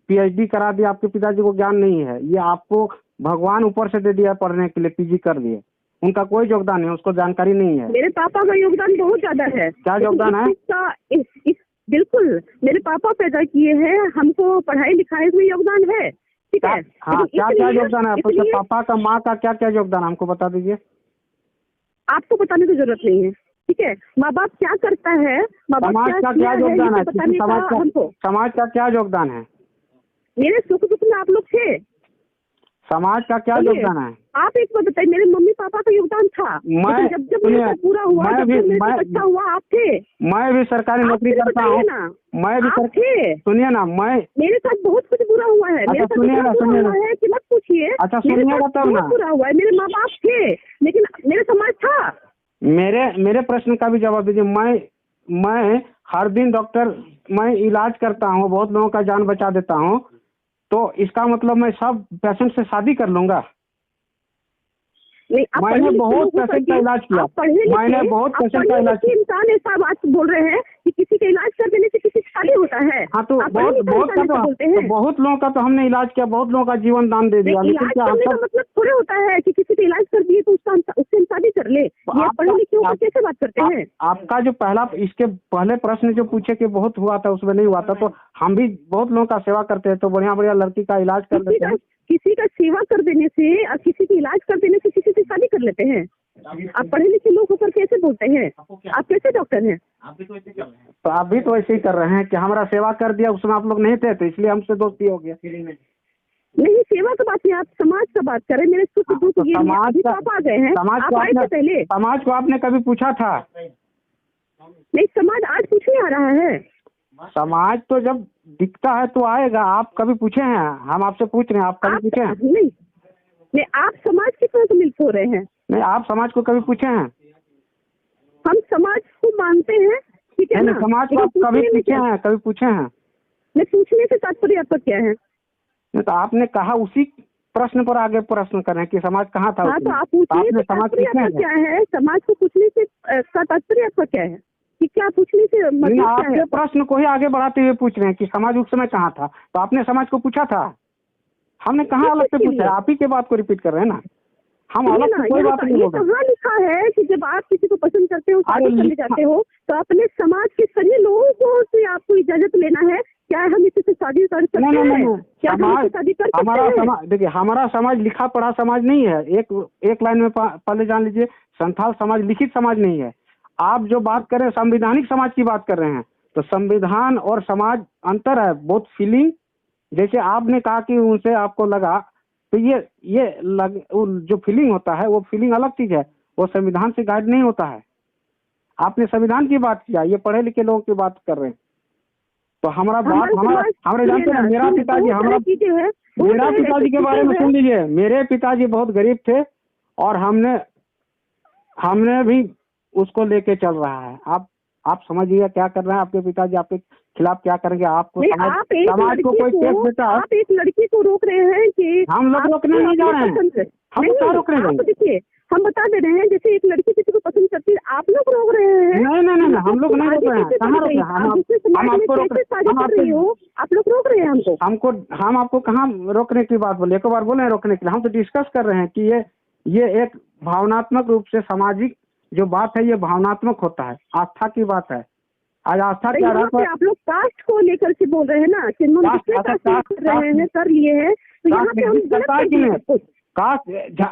पी एच डी करा दिया, आपके पिताजी को ज्ञान नहीं है। ये आपको भगवान ऊपर से दे दिया पढ़ने के लिए, पी जी कर दिए, उनका कोई योगदान नहीं, उसको जानकारी नहीं है। मेरे पापा का योगदान बहुत ज्यादा है। क्या लेकिन योगदान इस है? चीज़ का, इस, इस, बिल्कुल, मेरे पापा पैदा किए हैं, हमको पढ़ाई लिखाई में योगदान है, ठीक क्या, है? हाँ, लेकिन क्या क्या इसलिए, योगदान है आपका? इसलिए पापा का, माँ का क्या क्या योगदान है, हमको बता दीजिए। आपको बताने की जरूरत नहीं है, ठीक है? माँ बाप क्या करता है, माँ बाप समाज क्या का क्या किया है, ये योगदान तो है? बताने समाज का का, हमको समाज का क्या योगदान है? मेरे सुख दुख में आप लोग थे। समाज का क्या सुनिए, योगदान है? आप एक बात बताइए, मेरे मम्मी पापा का योगदान था, मैं, लेकिन जब जब मेरे सुनिए, साथ बुरा हुआ, मैं जब भी, जब मेरे मैं, साथ अच्छा हुआ, आप थे। मैं भी सरकारी आप नौकरी फिर करता बताइए हूँ। ना, मैं भी आप सर-, थे। सुनिए ना, मैं मेरे साथ बहुत कुछ बुरा हुआ है, अच्छा, मेरे साथ सुनिए इतना ना, बुरा सुनिए हुआ ना। है कि मत पूछिए। अच्छा, मेरे सुनिएगा साथ तब बहुत ना। बुरा हुआ है, मेरे माँ बाप थे, लेकिन मेरा समाज था। मेरे, मेरे प्रश्न का भी जवाब दीजिए। मैं, मैं हर दिन डॉक्टर, मैं इलाज करता हूँ, बहुत लोगों का जान बचा देता हूँ, तो इसका मतलब मैं सब पेशेंट से शादी कर लूंगा? नहीं, आप पढ़े लिखे लोग होकर के, आप पढ़े लिखे, आप पढ़े लिखे इंसान ऐसा बात बोल रहे हैं कि किसी का इलाज कर देने से किसी की शादी होता है? हाँ, तो आप पढ़े बहुत, लिखे बहुत इंसान का ऐसा तो, बोलते तो हैं? बहुत लोगों का तो हमने इलाज किया, बहुत लोगों का जीवन दान दे दिया, नहीं, लेकिन इलाज क्या हम करने का सब मतलब थोड़े होता है कि किसी का इलाज कर दिए तो उसका हम, उससे हम शादी कर ले। तो ये आप पढ़े लिखे होकर आप कैसे बात करते आप हैं? आपका जो पहला, इसके पहले प्रश्न जो पूछे कि बहुत हुआ था, उसमें नहीं हुआ था, तो हम भी बहुत लोगों का सेवा करते हैं, तो बढ़िया बढ़िया लड़की का इलाज कर किसी देते का हैं। किसी का सेवा कर देने से और किसी की इलाज कर देने से किसी से शादी कर लेते हैं? आप पढ़े लिखे लोग होकर कैसे बोलते हैं? आप कैसे डॉक्टर हैं? तो आप भी तो ऐसे ही कर रहे हैं कि हमारा सेवा कर दिया, उसमें आप लोग नहीं थे, तो इसलिए हमसे दोस्ती हो गया। नहीं, सेवा की बात नहीं, आप समाज का बात कर रहे हैं। मेरे सुख हाँ, दुख तो ये नहीं, समाज अभी तो का आप आ गए हैं, समाज आप को आए आपने थे पहले। समाज को आपने कभी पूछा था? नहीं, समाज आज पूछने आ रहा है। समाज तो जब दिखता है तो आएगा। आप कभी पूछे हैं? हम आपसे पूछ रहे हैं, आप कभी आप पूछे हैं? नहीं, नहीं, आप समाज के साथ मिल हो रहे हैं। नहीं, आप समाज को कभी पूछे हैं? हम समाज को मानते हैं, ठीक है नहीं, नहीं, ना? समाज को लेकिन आप कभी पूछने में पूछे क्या हैं? कभी पूछे हैं? नहीं, पूछने से तात्पर्य आपका क्या है? नहीं, तो आपने कहा, उसी प्रश्न पर आगे प्रश्न कर रहे हैं कि समाज कहाँ था हाँ, उस तो समय? आप पूछने आपने से समाज तात्पर्य किसने आपका है? क्या है? समाज को पूछने से, अ, का तात्पर्य आपका क्या है? कि क्या पूछने से नहीं, मतलब क्या आपके है? प्रश्न को ही आगे बढ़ाते हुए पूछ रहे हैं कि समाज उस समय कहाँ था, तो आपने समाज को पूछा था? हमने कहाँ किस अलग से चीज के पूछा है? लिए? आप ही के बात को रिपीट कर रहे हैं ना, हम सुनिए अलग ना, से कोई यहाँ बात पर नहीं ये बोल रहे। कहाँ लिखा है कि जब आप किसी को पसंद करते हो, शादी अरे करने लिखा जाते हो, तो अपने समाज के सभी लोगों को से आपको इजाजत लेना है? क्या हम इसी से शादी कर नहीं, सकते नहीं, नहीं, हैं? नहीं। क्या हम समाज, इससे शादी कर सकते हमारा हैं? समाज, देखिए, हमारा समाज लिखा पढ़ा समाज नहीं है। एक, एक लाइन में पा-, पहले जान लीजिए, संथाल समाज लिखित समाज नहीं है। आप जो बात कर रहे हैं, संवैधानिक समाज की बात कर रहे हैं, तो संविधान और समाज अंतर है, बहुत फीलिंग। जैसे आपने कहा कि उनसे आपको लगा, तो ये, ये लग, वो जो फीलिंग होता है, वो फीलिंग अलग चीज है, वो संविधान से गाइड नहीं होता है। आपने संविधान की बात किया, ये पढ़े लिखे लोगों की बात कर रहे हैं। तो हमारा बात, हमारे हमारा, समाज हमारे सुनिए जानते हैं, ना, मेरा सुनिए, पिताजी, बहुत हमारा, सारी चीजें हैं, बहुत मेरा सारे पिताजी के बारे में सुन लीजिए, मेरे पिताजी बहुत गरीब थे और हमने, हमने भी उसको लेके चल रहा है। आप, आप समझिएगा क्या कर रहे हैं आपके पिताजी, आपके खिलाफ क्या करेंगे? आपको नहीं, समाज, आप एक समाज को लड़की कोई को, केस देता है? आप एक लड़की को रोक रहे हैं कि हम लोग आप रोकने नहीं जा रहे हैं। पसंद है। हम लोग नहीं, कहाँ रोकने आप जाएंगे? देखिए, हम बता दे रहे हैं, जैसे एक लड़की किसी को पसंद करती है, आप लोग रोक रहे हैं। नहीं, नहीं, नहीं, नहीं, हम लोग नहीं रोक रहे हैं। कहाँ रोक रहे हैं? हम, आप दूसरे समाज में कैसे शादी कर रही हो, आप लोग रोक रहे हैं हमको। हमको, हम आपको कहाँ रोकने की बात बोले? एक बार बोले हैं रोकने के लिए? हम तो डिस्कस कर रहे हैं कि ये, ये एक भावनात्मक रूप से सामाजिक जो बात है, ये भावनात्मक होता है, आस्था की बात है। आज आस्था के आधार पर आप लोग कास्ट को लेकर के बोल रहे हैं ना कि हम दूसरे कास्ट में कर रहे हैं, कर लिए हैं, तो यहाँ पे हम गलत कर दिए सब कुछ। कास्ट,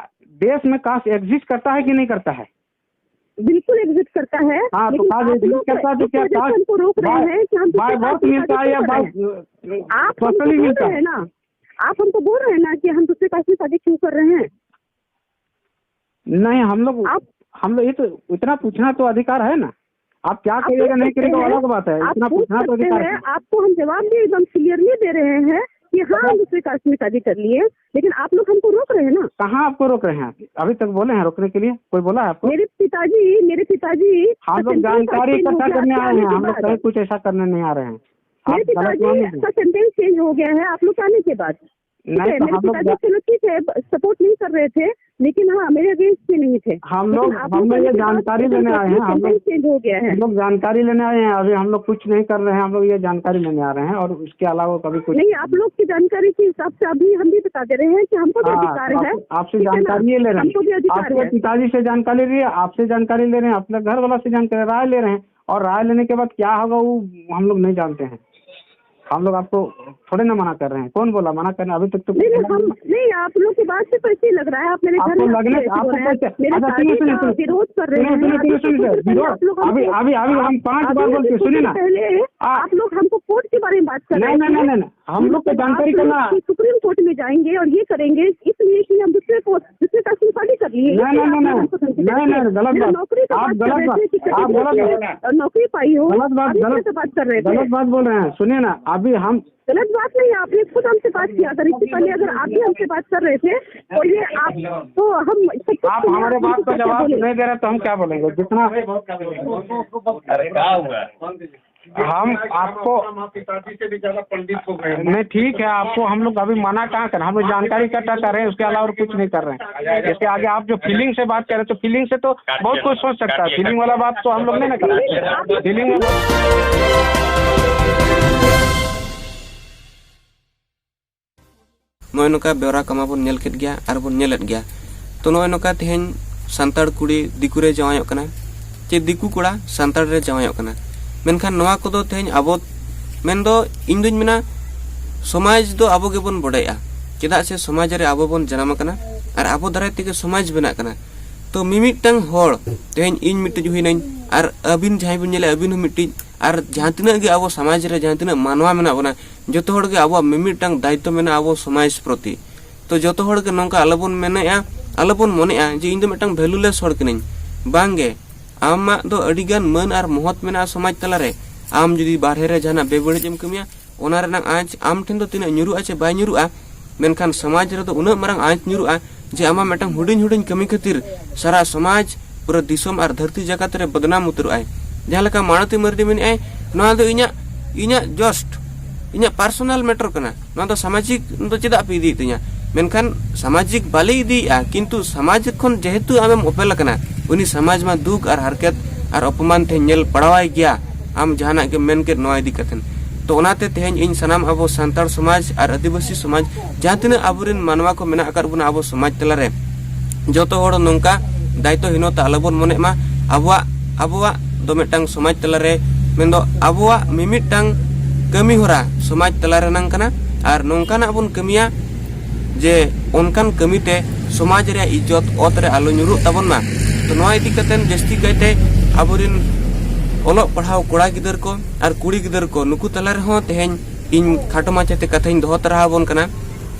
देश में कास्ट एग्जिस्ट करता है कि नहीं करता है? बिल्कुल एग्जिस्ट करता है। हाँ, तो कास्ट एग्जिस्ट करता है तो क्या कास्ट हमको रोक रहे हैं कि हम दूसरे कास्ट में शादी क्यों कर रहे हैं? आप हमको बोल रहे हैं ना कि हम दूसरे कास्ट में शादी क्यों कर रहे हैं? नहीं, हम लोग, आप, हम लोग ये तो, इतना पूछना तो अधिकार है ना। आप क्या करिएगा, नहीं करिएगा, अलग बात है। इतना पूछना तो अधिकार है। आपको हम जवाब भी एकदम क्लियरली दे रहे हैं कि हाँ, हम दूसरे कास्ट में शादी कर लिए, लेकिन आप लोग हमको रोक रहे हैं ना। कहाँ आपको रोक रहे हैं? अभी तक बोले हैं रोकने के लिए, कोई बोला है आपको? मेरे पिताजी, मेरे पिताजी हम लोग जानकारी इकट्ठा करने आए हैं, हम लोग कहीं कुछ ऐसा करने नहीं आ रहे हैं। मेरे पिताजी का सेंटेंस चेंज हो गया है आप लोग आने के बाद। नहीं, तो मेरे पिताजी, चलो ठीक है, सपोर्ट नहीं कर रहे थे, लेकिन हाँ, मेरे अगेंस्ट भी नहीं थे। हम लोग, हम लोग ये जानकारी लेने आए हैं, हम लोग चेंज हो गया है। हम लोग जानकारी लेने आए हैं, अभी हम लोग कुछ नहीं कर रहे हैं, हम लोग ये जानकारी लेने आ रहे हैं और उसके अलावा कभी कुछ नहीं। आप लोग की जानकारी के हिसाब से अभी हम भी बता दे रहे हैं कि हमको भी अधिकार है, आपसे जानकारी ले रहे हैं, हमको भी अधिकार है। पिताजी से जानकारी लिए, आपसे जानकारी ले रहे हैं, अपने घर वाला से जानकारी, राय ले रहे हैं, और राय लेने के बाद क्या होगा वो हम लोग नहीं जानते हैं। हम लोग आपको थोड़े ना मना कर रहे हैं। कौन बोला मना करना? अभी तक तो नहीं, नहीं, हम नहीं, आप लोग की बात से तो ऐसे ही लग रहा है, आप मेरे घर में लगने, आपको कैसे, मेरे शादी का विरोध कर रहे हैं। अभी, अभी, अभी हम पांच बार बोल के सुनिए ना। पहले आप लोग हमको कोर्ट के बारे में बात कर रहे हैं। नहीं, नहीं, हम लोग को जानकारी करना। सुप्रीम कोर्ट में जाएंगे और ये करेंगे इसलिए कि हम दूसरे को, दूसरे का शादी कर लिए। नहीं, नहीं, नहीं, गलत बात। नौकरी, आप गलत बात, आप गलत बात, नौकरी पाई हो, गलत बात, गलत बात कर रहे थे। गलत बात बोल रहे हैं। सुनिए ना, अभी हम गलत बात नहीं है, आपने खुद हमसे बात किया। अगर इससे पहले अगर आप भी हमसे बात कर रहे थे, तो ये आप, तो हम, आप हमारे बात का जवाब नहीं दे रहे तो हम क्या बोलेंगे? जितना अरे क्या हुआ? हम आपको, माता पिताजी से भी ज्यादा पंडित हो गए हैं। नहीं, ठीक है, आपको हम लोग अभी मना कहाँ कर रहे हैं? हम लोग जानकारी इकट्ठा कर रहे हैं, उसके अलावा और कुछ नहीं कर रहे हैं। जैसे आगे आप जो फीलिंग से बात कर रहे हैं, तो फीलिंग से तो बहुत कुछ सोच सकता है। फीलिंग वाला बात तो हम लोग नहीं ना कर रहे। फीलिंग ᱱᱚᱜᱼᱚᱭ ᱱᱚᱝᱠᱟ ᱵᱮᱣᱨᱟ ᱠᱚᱢᱟ ᱵᱚᱱ ᱧᱮᱞ ᱠᱮᱫ ᱜᱮᱭᱟ ᱟᱨ ᱵᱚᱱ ᱧᱮᱞᱮᱫ ᱜᱮᱭᱟ᱾ ᱛᱚ, ᱱᱚᱜᱼᱚᱭ ᱱᱚᱝᱠᱟ ᱛᱮᱦᱮᱧ ᱥᱟᱱᱛᱟᱲ ᱠᱩᱲᱤ ᱫᱤᱠᱩ ᱨᱮ ᱡᱟᱶᱟᱭᱚᱜ ᱠᱟᱱᱟ, ᱪᱮ ᱫᱤᱠᱩ ᱠᱚᱲᱟ ᱥᱟᱱᱛᱟᱲ ᱨᱮ ᱡᱟᱶᱟᱭᱚᱜ ᱠᱟᱱᱟ᱾ ᱢᱮᱱᱠᱷᱟᱱ ᱱᱚᱣᱟ ᱠᱚᱫᱚ ᱛᱮᱦᱮᱧ ᱟᱵᱚ, ᱢᱮᱱᱫᱚ ᱤᱧ ᱫᱩᱧ ᱢᱮᱱᱟ, ᱥᱚᱢᱟᱡᱽ ᱫᱚ ᱟᱵᱚ ᱜᱮᱵᱚᱱ ᱵᱚᱰᱮᱜᱼᱟ᱾ ᱪᱮᱫᱟᱜ ᱥᱮ ᱥᱚᱢᱟᱡᱽ ᱨᱮ ᱟᱵᱚ ᱵᱚᱱ ᱡᱟᱱᱟᱢ ᱟᱠᱟᱱᱟ ᱟᱨ ᱟᱵᱚ ᱫᱟᱨᱟᱭ ᱛᱮᱜᱮ ᱥᱚᱢᱟᱡᱽ ᱵᱮᱱᱟᱜ ᱠᱟᱱᱟ᱾ ᱛᱚ, ᱢᱤᱢᱤᱫᱴᱟᱝ ᱦᱚᱲ, ᱛᱮᱦᱮᱧ ᱤᱧ ᱢᱤᱫᱴᱤᱡ ᱦᱩᱭᱱᱟᱹᱧ ᱟᱨ ᱟᱹᱵᱤᱱ ᱡᱟᱦᱟᱸᱭ ᱵᱤᱱ ᱧᱮᱞᱮᱫᱼᱟ, ᱟᱹᱵᱤᱱ ᱦᱚᱸ ᱢᱤᱫᱴᱤᱡ, ᱟᱨ ᱡᱟᱦᱟᱸ ᱛᱤᱱᱟᱹᱜ ᱜᱮ ᱟᱵᱚ ᱥᱚᱢᱟᱡᱽ ᱨᱮ ᱡᱟᱦᱟᱸ ᱛᱤᱱᱟᱹᱜ ᱢᱟᱱᱣᱟ ᱢᱮᱱᱟᱜ ᱵᱚᱱᱟ, ᱡᱚᱛᱚ ᱦᱚᱲ ᱜᱮ ᱟᱵᱚᱣᱟᱜ ᱢᱤᱢᱤᱫᱴᱟᱝ ᱫᱟᱭᱤᱛᱛᱚ ᱢᱮᱱᱟᱜᱼᱟ ᱟᱵᱚ ᱥᱚᱢᱟᱡᱽ ᱯᱨᱚᱛᱤ᱾ ᱛᱚ, ᱡᱚᱛᱚ ᱦᱚᱲ ᱜᱮ ᱱᱚᱝᱠᱟ ᱟᱞᱚᱵᱚᱱ ᱢᱮᱱᱮᱜᱼᱟ, ᱟᱞᱚᱵᱚᱱ ᱢᱚᱱᱮᱜᱼᱟ ᱡᱮ ᱤᱧ ᱫᱚ ᱢᱤᱫᱴᱟᱝ ᱵᱷᱮᱞᱩᱞᱮᱥ ᱦᱚᱲ ᱠᱟᱹᱱᱟᱹᱧ᱾ ᱵᱟᱝᱜᱮ, ᱟᱢᱟᱜ ᱫᱚ ᱟᱹᱰᱤᱜᱟᱱ ᱢᱟᱹᱱ ᱟᱨ ᱢᱚᱦᱚᱛ ᱢᱮᱱᱟᱜᱼᱟ ᱥᱚᱢᱟᱡᱽ ᱛᱟᱞᱟᱨᱮ᱾ ᱟᱢ ᱡᱩᱫᱤ ᱵᱟᱨᱦᱮ ᱨᱮ ᱡᱟᱦᱟᱱᱟᱜ ᱵᱮᱵᱟᱹᱲᱤᱡ ᱮᱢ ᱠᱟᱹᱢᱤᱭᱟ, ᱚᱱᱟ ᱨᱮᱱᱟᱜ ᱟᱸᱪ ᱟᱢ ᱴᱷᱮᱱ ᱫᱚ ᱛᱤᱱᱟᱹᱜ ᱧᱩᱨᱩᱜᱼᱟ ᱪᱮ ᱵᱟᱭ ᱧᱩᱨᱩᱜᱼᱟ, ᱢᱮᱱᱠᱷᱟᱱ ᱥᱚᱢᱟᱡᱽ ᱨᱮᱫᱚ ᱩᱱᱟᱹᱜ ᱢᱟᱨᱟᱝ ᱟᱸᱪ ᱧᱩᱨᱩᱜᱼᱟ ᱡᱮ ᱟᱢᱟᱜ ᱢᱤᱫᱴᱟᱝ ᱦᱩᱰᱤᱧ ᱦᱩᱰᱤᱧ ᱠᱟᱹᱢᱤ ᱠᱷᱟᱹᱛᱤᱨ ᱥᱟᱨᱟ ᱥᱚᱢᱟᱡᱽ, ᱯᱩᱨᱟᱹ ᱫᱤᱥᱚᱢ ᱟᱨ ᱫᱷᱟᱹᱨᱛᱤ ᱡᱟᱠᱟᱛ ᱨᱮ ᱵᱚᱫᱱᱟᱢ ᱩᱛᱟᱹᱨᱚᱜᱼᱟᱭ᱾ ᱡᱟᱦᱟᱸ ᱞᱮᱠᱟ ᱢᱟᱲᱚᱛᱤ ᱢᱟᱹᱨᱰᱤ ᱢᱮᱱᱮᱜᱼᱟᱭ, ᱱᱚᱣᱟ ᱫᱚ ᱤᱧᱟᱹᱜ, ᱤᱧᱟᱹᱜ just ᱤᱧᱟᱹᱜ personal matter ᱠᱟᱱᱟ, ᱱᱚᱣᱟ ᱫᱚ ᱥᱟᱢᱟᱡᱤᱠ ᱫᱚ ᱪᱮᱫᱟᱜ ᱯᱮ ᱤᱫᱤᱭᱮᱫ ᱛᱤᱧᱟ? ᱢᱮᱱᱠᱷᱟᱱ ᱥᱟᱢᱟᱡᱤᱠ ᱵᱟᱞᱮ ᱤᱫᱤᱭᱮᱫᱼᱟ, ᱠᱤᱱᱛᱩ ᱥᱚᱢᱟᱡᱽ ᱠᱷᱚᱱ ᱡᱮᱦᱮᱛᱩ ᱟᱢᱮᱢ ᱚᱯᱮᱞ ᱟᱠᱟᱱᱟ, ᱩᱱᱤ ᱥᱚᱢᱟᱡᱽ ᱢᱟ ᱫᱩᱠ ᱟᱨ ᱦᱟᱨᱠᱮᱛ ᱟᱨ ᱚᱯᱚᱢᱟᱱ ᱛᱮ ᱧᱮᱞ ᱯᱟᱲᱟᱣᱟᱭ ᱜᱮᱭᱟ᱾ ᱟᱢ ᱡᱟᱦᱟᱱᱟᱜ ᱜᱮᱢ ᱢᱮᱱ ᱠᱮᱫ ᱱᱚᱣᱟ ᱤᱫᱤ ᱠᱟᱛᱮᱱ᱾ ᱛᱚ, ᱚᱱᱟᱛᱮ ᱛᱮᱦᱮᱧ ᱤᱧ ᱥᱟᱱᱟᱢ ᱟᱵᱚ ᱥᱟᱱᱛᱟᱲ ᱥᱚᱢᱟᱡᱽ ᱟᱨ ᱟᱹᱫᱤᱵᱟᱹᱥᱤ ᱥᱚᱢᱟᱡᱽ, ᱡᱟᱦᱟᱸ ᱛᱤᱱᱟᱹᱜ ᱟᱵᱚᱨᱮᱱ ᱢᱟᱱᱣᱟ ᱠᱚ ᱢᱮᱱᱟᱜ ᱟᱠᱟᱫ ᱵᱚᱱᱟ ᱟᱵᱚ ᱥᱚᱢᱟᱡᱽ ᱛᱟᱞᱟᱨᱮ, ᱡᱚᱛᱚ ᱦᱚᱲ ᱱᱚᱝᱠᱟ ᱫᱟᱭᱤᱛᱛᱚ ᱦᱤᱱᱚᱛᱟ ᱟᱞᱚᱵᱚᱱ ᱢᱚᱱᱮᱜ ᱢᱟ᱾ ᱟᱵᱚᱣᱟᱜ, ᱟᱵᱚᱣᱟᱜ ᱫᱚ ᱢᱤᱫᱴᱟᱝ ᱥᱚᱢᱟᱡᱽ ᱛᱟᱞᱟᱨᱮ, ᱢᱮᱱᱫᱚ ᱟᱵᱚᱣᱟᱜ ᱢᱤᱢᱤᱫᱴᱟᱝ ᱠᱟᱹᱢᱤ ᱦᱚᱨᱟ ᱥᱚᱢᱟᱡᱽ ᱛᱟᱞᱟ ᱨᱮᱱᱟᱝ ᱠᱟᱱᱟ᱾ ᱟᱨ ᱱᱚᱝᱠᱟᱱᱟᱜ ᱵᱚᱱ ᱠᱟᱹᱢᱤᱭᱟ ᱡᱮ ᱚᱱᱠᱟᱱ ᱠᱟᱹᱢᱤᱛᱮ ᱥᱚᱢᱟᱡᱽ ᱨᱮᱭᱟᱜ ᱤᱡᱽᱡᱚᱛ ᱚᱛ ᱨᱮ ᱟᱞᱚ ᱧᱩᱨᱩᱜ ᱛᱟᱵᱚᱱ ᱢᱟ᱾ ᱛᱚ, ᱱᱚᱣᱟ ᱤᱫᱤ ᱠᱟᱛᱮᱱ ᱡᱟᱹᱥᱛᱤ ᱠᱟᱭᱛᱮ ᱟᱵᱚᱨᱮᱱ ᱚᱞᱚᱜ ᱯᱟᱲᱦᱟᱣ ᱠᱚᱲᱟ ᱜᱤᱫᱟᱹᱨ ᱠᱚ ᱟᱨ ᱠᱩᱲᱤ ᱜᱤᱫᱟᱹᱨ ᱠᱚ, ᱱᱩᱠᱩ ᱛᱟᱞᱟ ᱨᱮᱦᱚᱸ ᱛᱮᱦᱮᱧ ᱤᱧ ᱠᱷᱟᱴᱚ ᱢᱟᱪᱷᱟᱛᱮ ᱠᱟᱛᱷᱟᱧ ᱫᱚᱦᱚ ᱛᱟᱨᱟ ᱟᱵᱚᱱ ᱠᱟᱱᱟ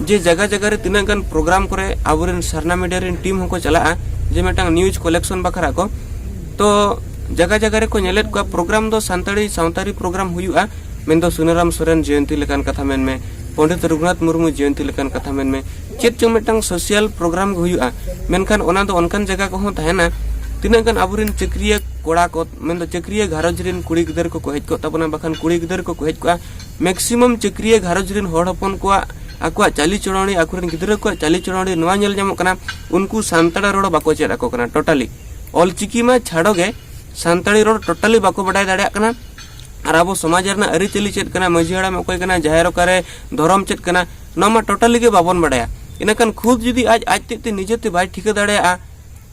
ᱡᱮ ᱡᱟᱭᱜᱟ ᱡᱟᱭᱜᱟ ᱨᱮ ᱛᱤᱱᱟᱹᱜ ᱜᱟᱱ ᱯᱨᱳᱜᱨᱟᱢ ᱠᱚᱨᱮ ᱟᱵᱚᱨᱮᱱ ᱥᱟᱨᱱᱟ ᱢᱤᱰᱤᱭᱟ ᱨᱮᱱ ᱴᱤᱢ ᱦᱚᱸᱠᱚ ᱪᱟᱞᱟᱜᱼᱟ, ᱡᱮ ᱢᱤᱫᱴᱟᱝ ᱱᱤᱭᱩᱡᱽ ᱠᱟᱞᱮᱠᱥᱚᱱ ᱵᱟᱠᱷᱨᱟ ᱠᱚ᱾ ᱛᱚ, ᱡᱟᱭᱜᱟ ᱡᱟᱭᱜᱟ ᱨᱮᱠᱚ ᱧᱮᱞᱮᱫ ᱠᱚᱣᱟ ᱯᱨᱳᱜᱨᱟᱢ ᱫᱚ ᱥᱟᱱᱛᱟᱲᱤ ᱥᱟᱶᱛᱟᱨᱤ ᱯᱨᱳᱜᱨᱟᱢ ᱦᱩᱭᱩᱜᱼᱟ, ᱢᱮᱱᱫᱚ ᱥᱩᱱᱟᱨᱟᱢ ᱥᱚᱨᱮᱱ ᱡᱚᱭᱚᱱᱛᱤ ᱞᱮᱠᱟᱱ ᱠᱟᱛᱷᱟ ᱢᱮᱱᱢᱮ, ᱯᱚᱱᱰᱤᱛ ᱨᱚᱜᱷᱩᱱᱟᱛᱷ ᱢᱩᱨᱢᱩ ᱡᱚᱭᱚᱱᱛᱤ ᱞᱮᱠᱟᱱ ᱠᱟᱛᱷᱟ ᱢᱮᱱᱢᱮ, ᱪᱮᱫ ᱪᱚᱝ ᱢᱤᱫᱴᱟᱝ ᱥᱳᱥᱤᱭᱟᱞ ᱯᱨᱳᱜᱨᱟᱢ ᱜᱮ ᱦᱩᱭᱩᱜᱼᱟ᱾ ᱢᱮᱱᱠᱷᱟᱱ ᱚᱱᱟ ᱫᱚ ᱚᱱᱠᱟᱱ ᱡᱟᱭᱜᱟ ᱠᱚᱦᱚᱸ ᱛᱟᱦᱮᱱᱟ, ᱛᱤᱱᱟᱹᱜ ᱜᱟᱱ ᱟᱵᱚᱨᱮᱱ ᱪᱟᱹᱠᱨᱤᱭᱟᱹ ᱠᱚᱲᱟ ᱠᱚ, ᱢᱮᱱᱫᱚ ᱪᱟᱹᱠᱨᱤᱭᱟᱹ ᱜᱷᱟᱨᱚᱸᱡᱽ ᱨᱮᱱ ᱠᱩᱲᱤ ᱜᱤᱫᱟᱹᱨ ᱠᱚᱠᱚ ᱦᱮᱡ ᱠᱚᱜ ᱛᱟᱵᱚᱱᱟ, ᱵᱟᱠᱷᱟᱱ ᱠᱩᱲᱤ ᱜᱤᱫᱟᱹᱨ ᱠᱚᱠᱚ ᱦᱮᱡ ᱠᱚᱜᱼᱟ, ᱢᱮᱠᱥᱤᱢᱟᱢ ᱪᱟᱹᱠᱨᱤᱭᱟᱹ ᱜᱷᱟᱨᱚᱸᱡᱽ ᱨᱮᱱ ᱦᱚᱲ ᱦᱚᱯᱚᱱ ᱠᱚᱣᱟᱜ ᱟᱠᱚᱣᱟᱜ ᱪᱟᱹᱞᱤᱪᱚᱲᱚᱱᱤ, ᱟᱠᱚᱨᱮᱱ ᱜᱤᱫᱽᱨᱟᱹ ᱠᱚᱣᱟᱜ ᱪᱟᱹᱞᱤᱪᱚᱲᱚᱱᱤ ᱱᱚᱣᱟ ᱧᱮᱞ ᱧᱟᱢᱚᱜ ᱠᱟᱱᱟ, ᱩᱱᱠᱩ ᱥᱟᱱᱛᱟᱲ ᱨᱚᱲ ᱵᱟᱠᱚ ᱪᱮᱫ ᱟᱠᱚ ᱠᱟᱱᱟ ᱴᱳᱴᱟᱞᱤ᱾ ᱚᱞᱪᱤᱠᱤ ᱢᱟ ᱪᱷᱟᱲᱚ ᱜᱮ, ᱥᱟᱱᱛᱟᱲᱤ ᱨᱚᱲ ᱴᱳᱴᱟᱞᱤ ᱵᱟᱠᱚ ᱵᱟᱰᱟᱭ ᱫᱟᱲᱮᱭᱟᱜ ᱠᱟᱱᱟ᱾ ᱟᱨ ᱟᱵᱚ ᱥᱚᱢᱟᱡᱽ ᱨᱮᱱᱟᱜ ᱟᱹᱨᱤᱪᱟᱹᱞᱤ ᱪᱮᱫ ᱠᱟᱱᱟ, ᱢᱟᱹᱡᱷᱤ ᱦᱟᱲᱟᱢ ᱚᱠᱚᱭ ᱠᱟᱱᱟ, ᱡᱟᱦᱮᱨ ᱚᱠᱟᱨᱮ, ᱫᱷᱚᱨᱚᱢ ᱪᱮᱫ ᱠᱟᱱᱟ, ᱱᱚᱣᱟ ᱢᱟ ᱴᱳᱴᱟᱞᱤ ᱜᱮ ᱵᱟᱵᱚᱱ ᱵᱟᱰᱟᱭᱟ᱾ ᱤᱱᱟᱹᱠᱷᱟᱱ ᱠᱷᱩᱫ ᱡᱩᱫᱤ ᱟᱡ ᱟᱡ ᱛᱮᱫ ᱛᱮ ᱱᱤᱡᱮᱛᱮ ᱵᱟᱭ ᱴᱷᱤᱠᱟᱹ ᱫᱟᱲᱮᱭᱟᱜᱼᱟ,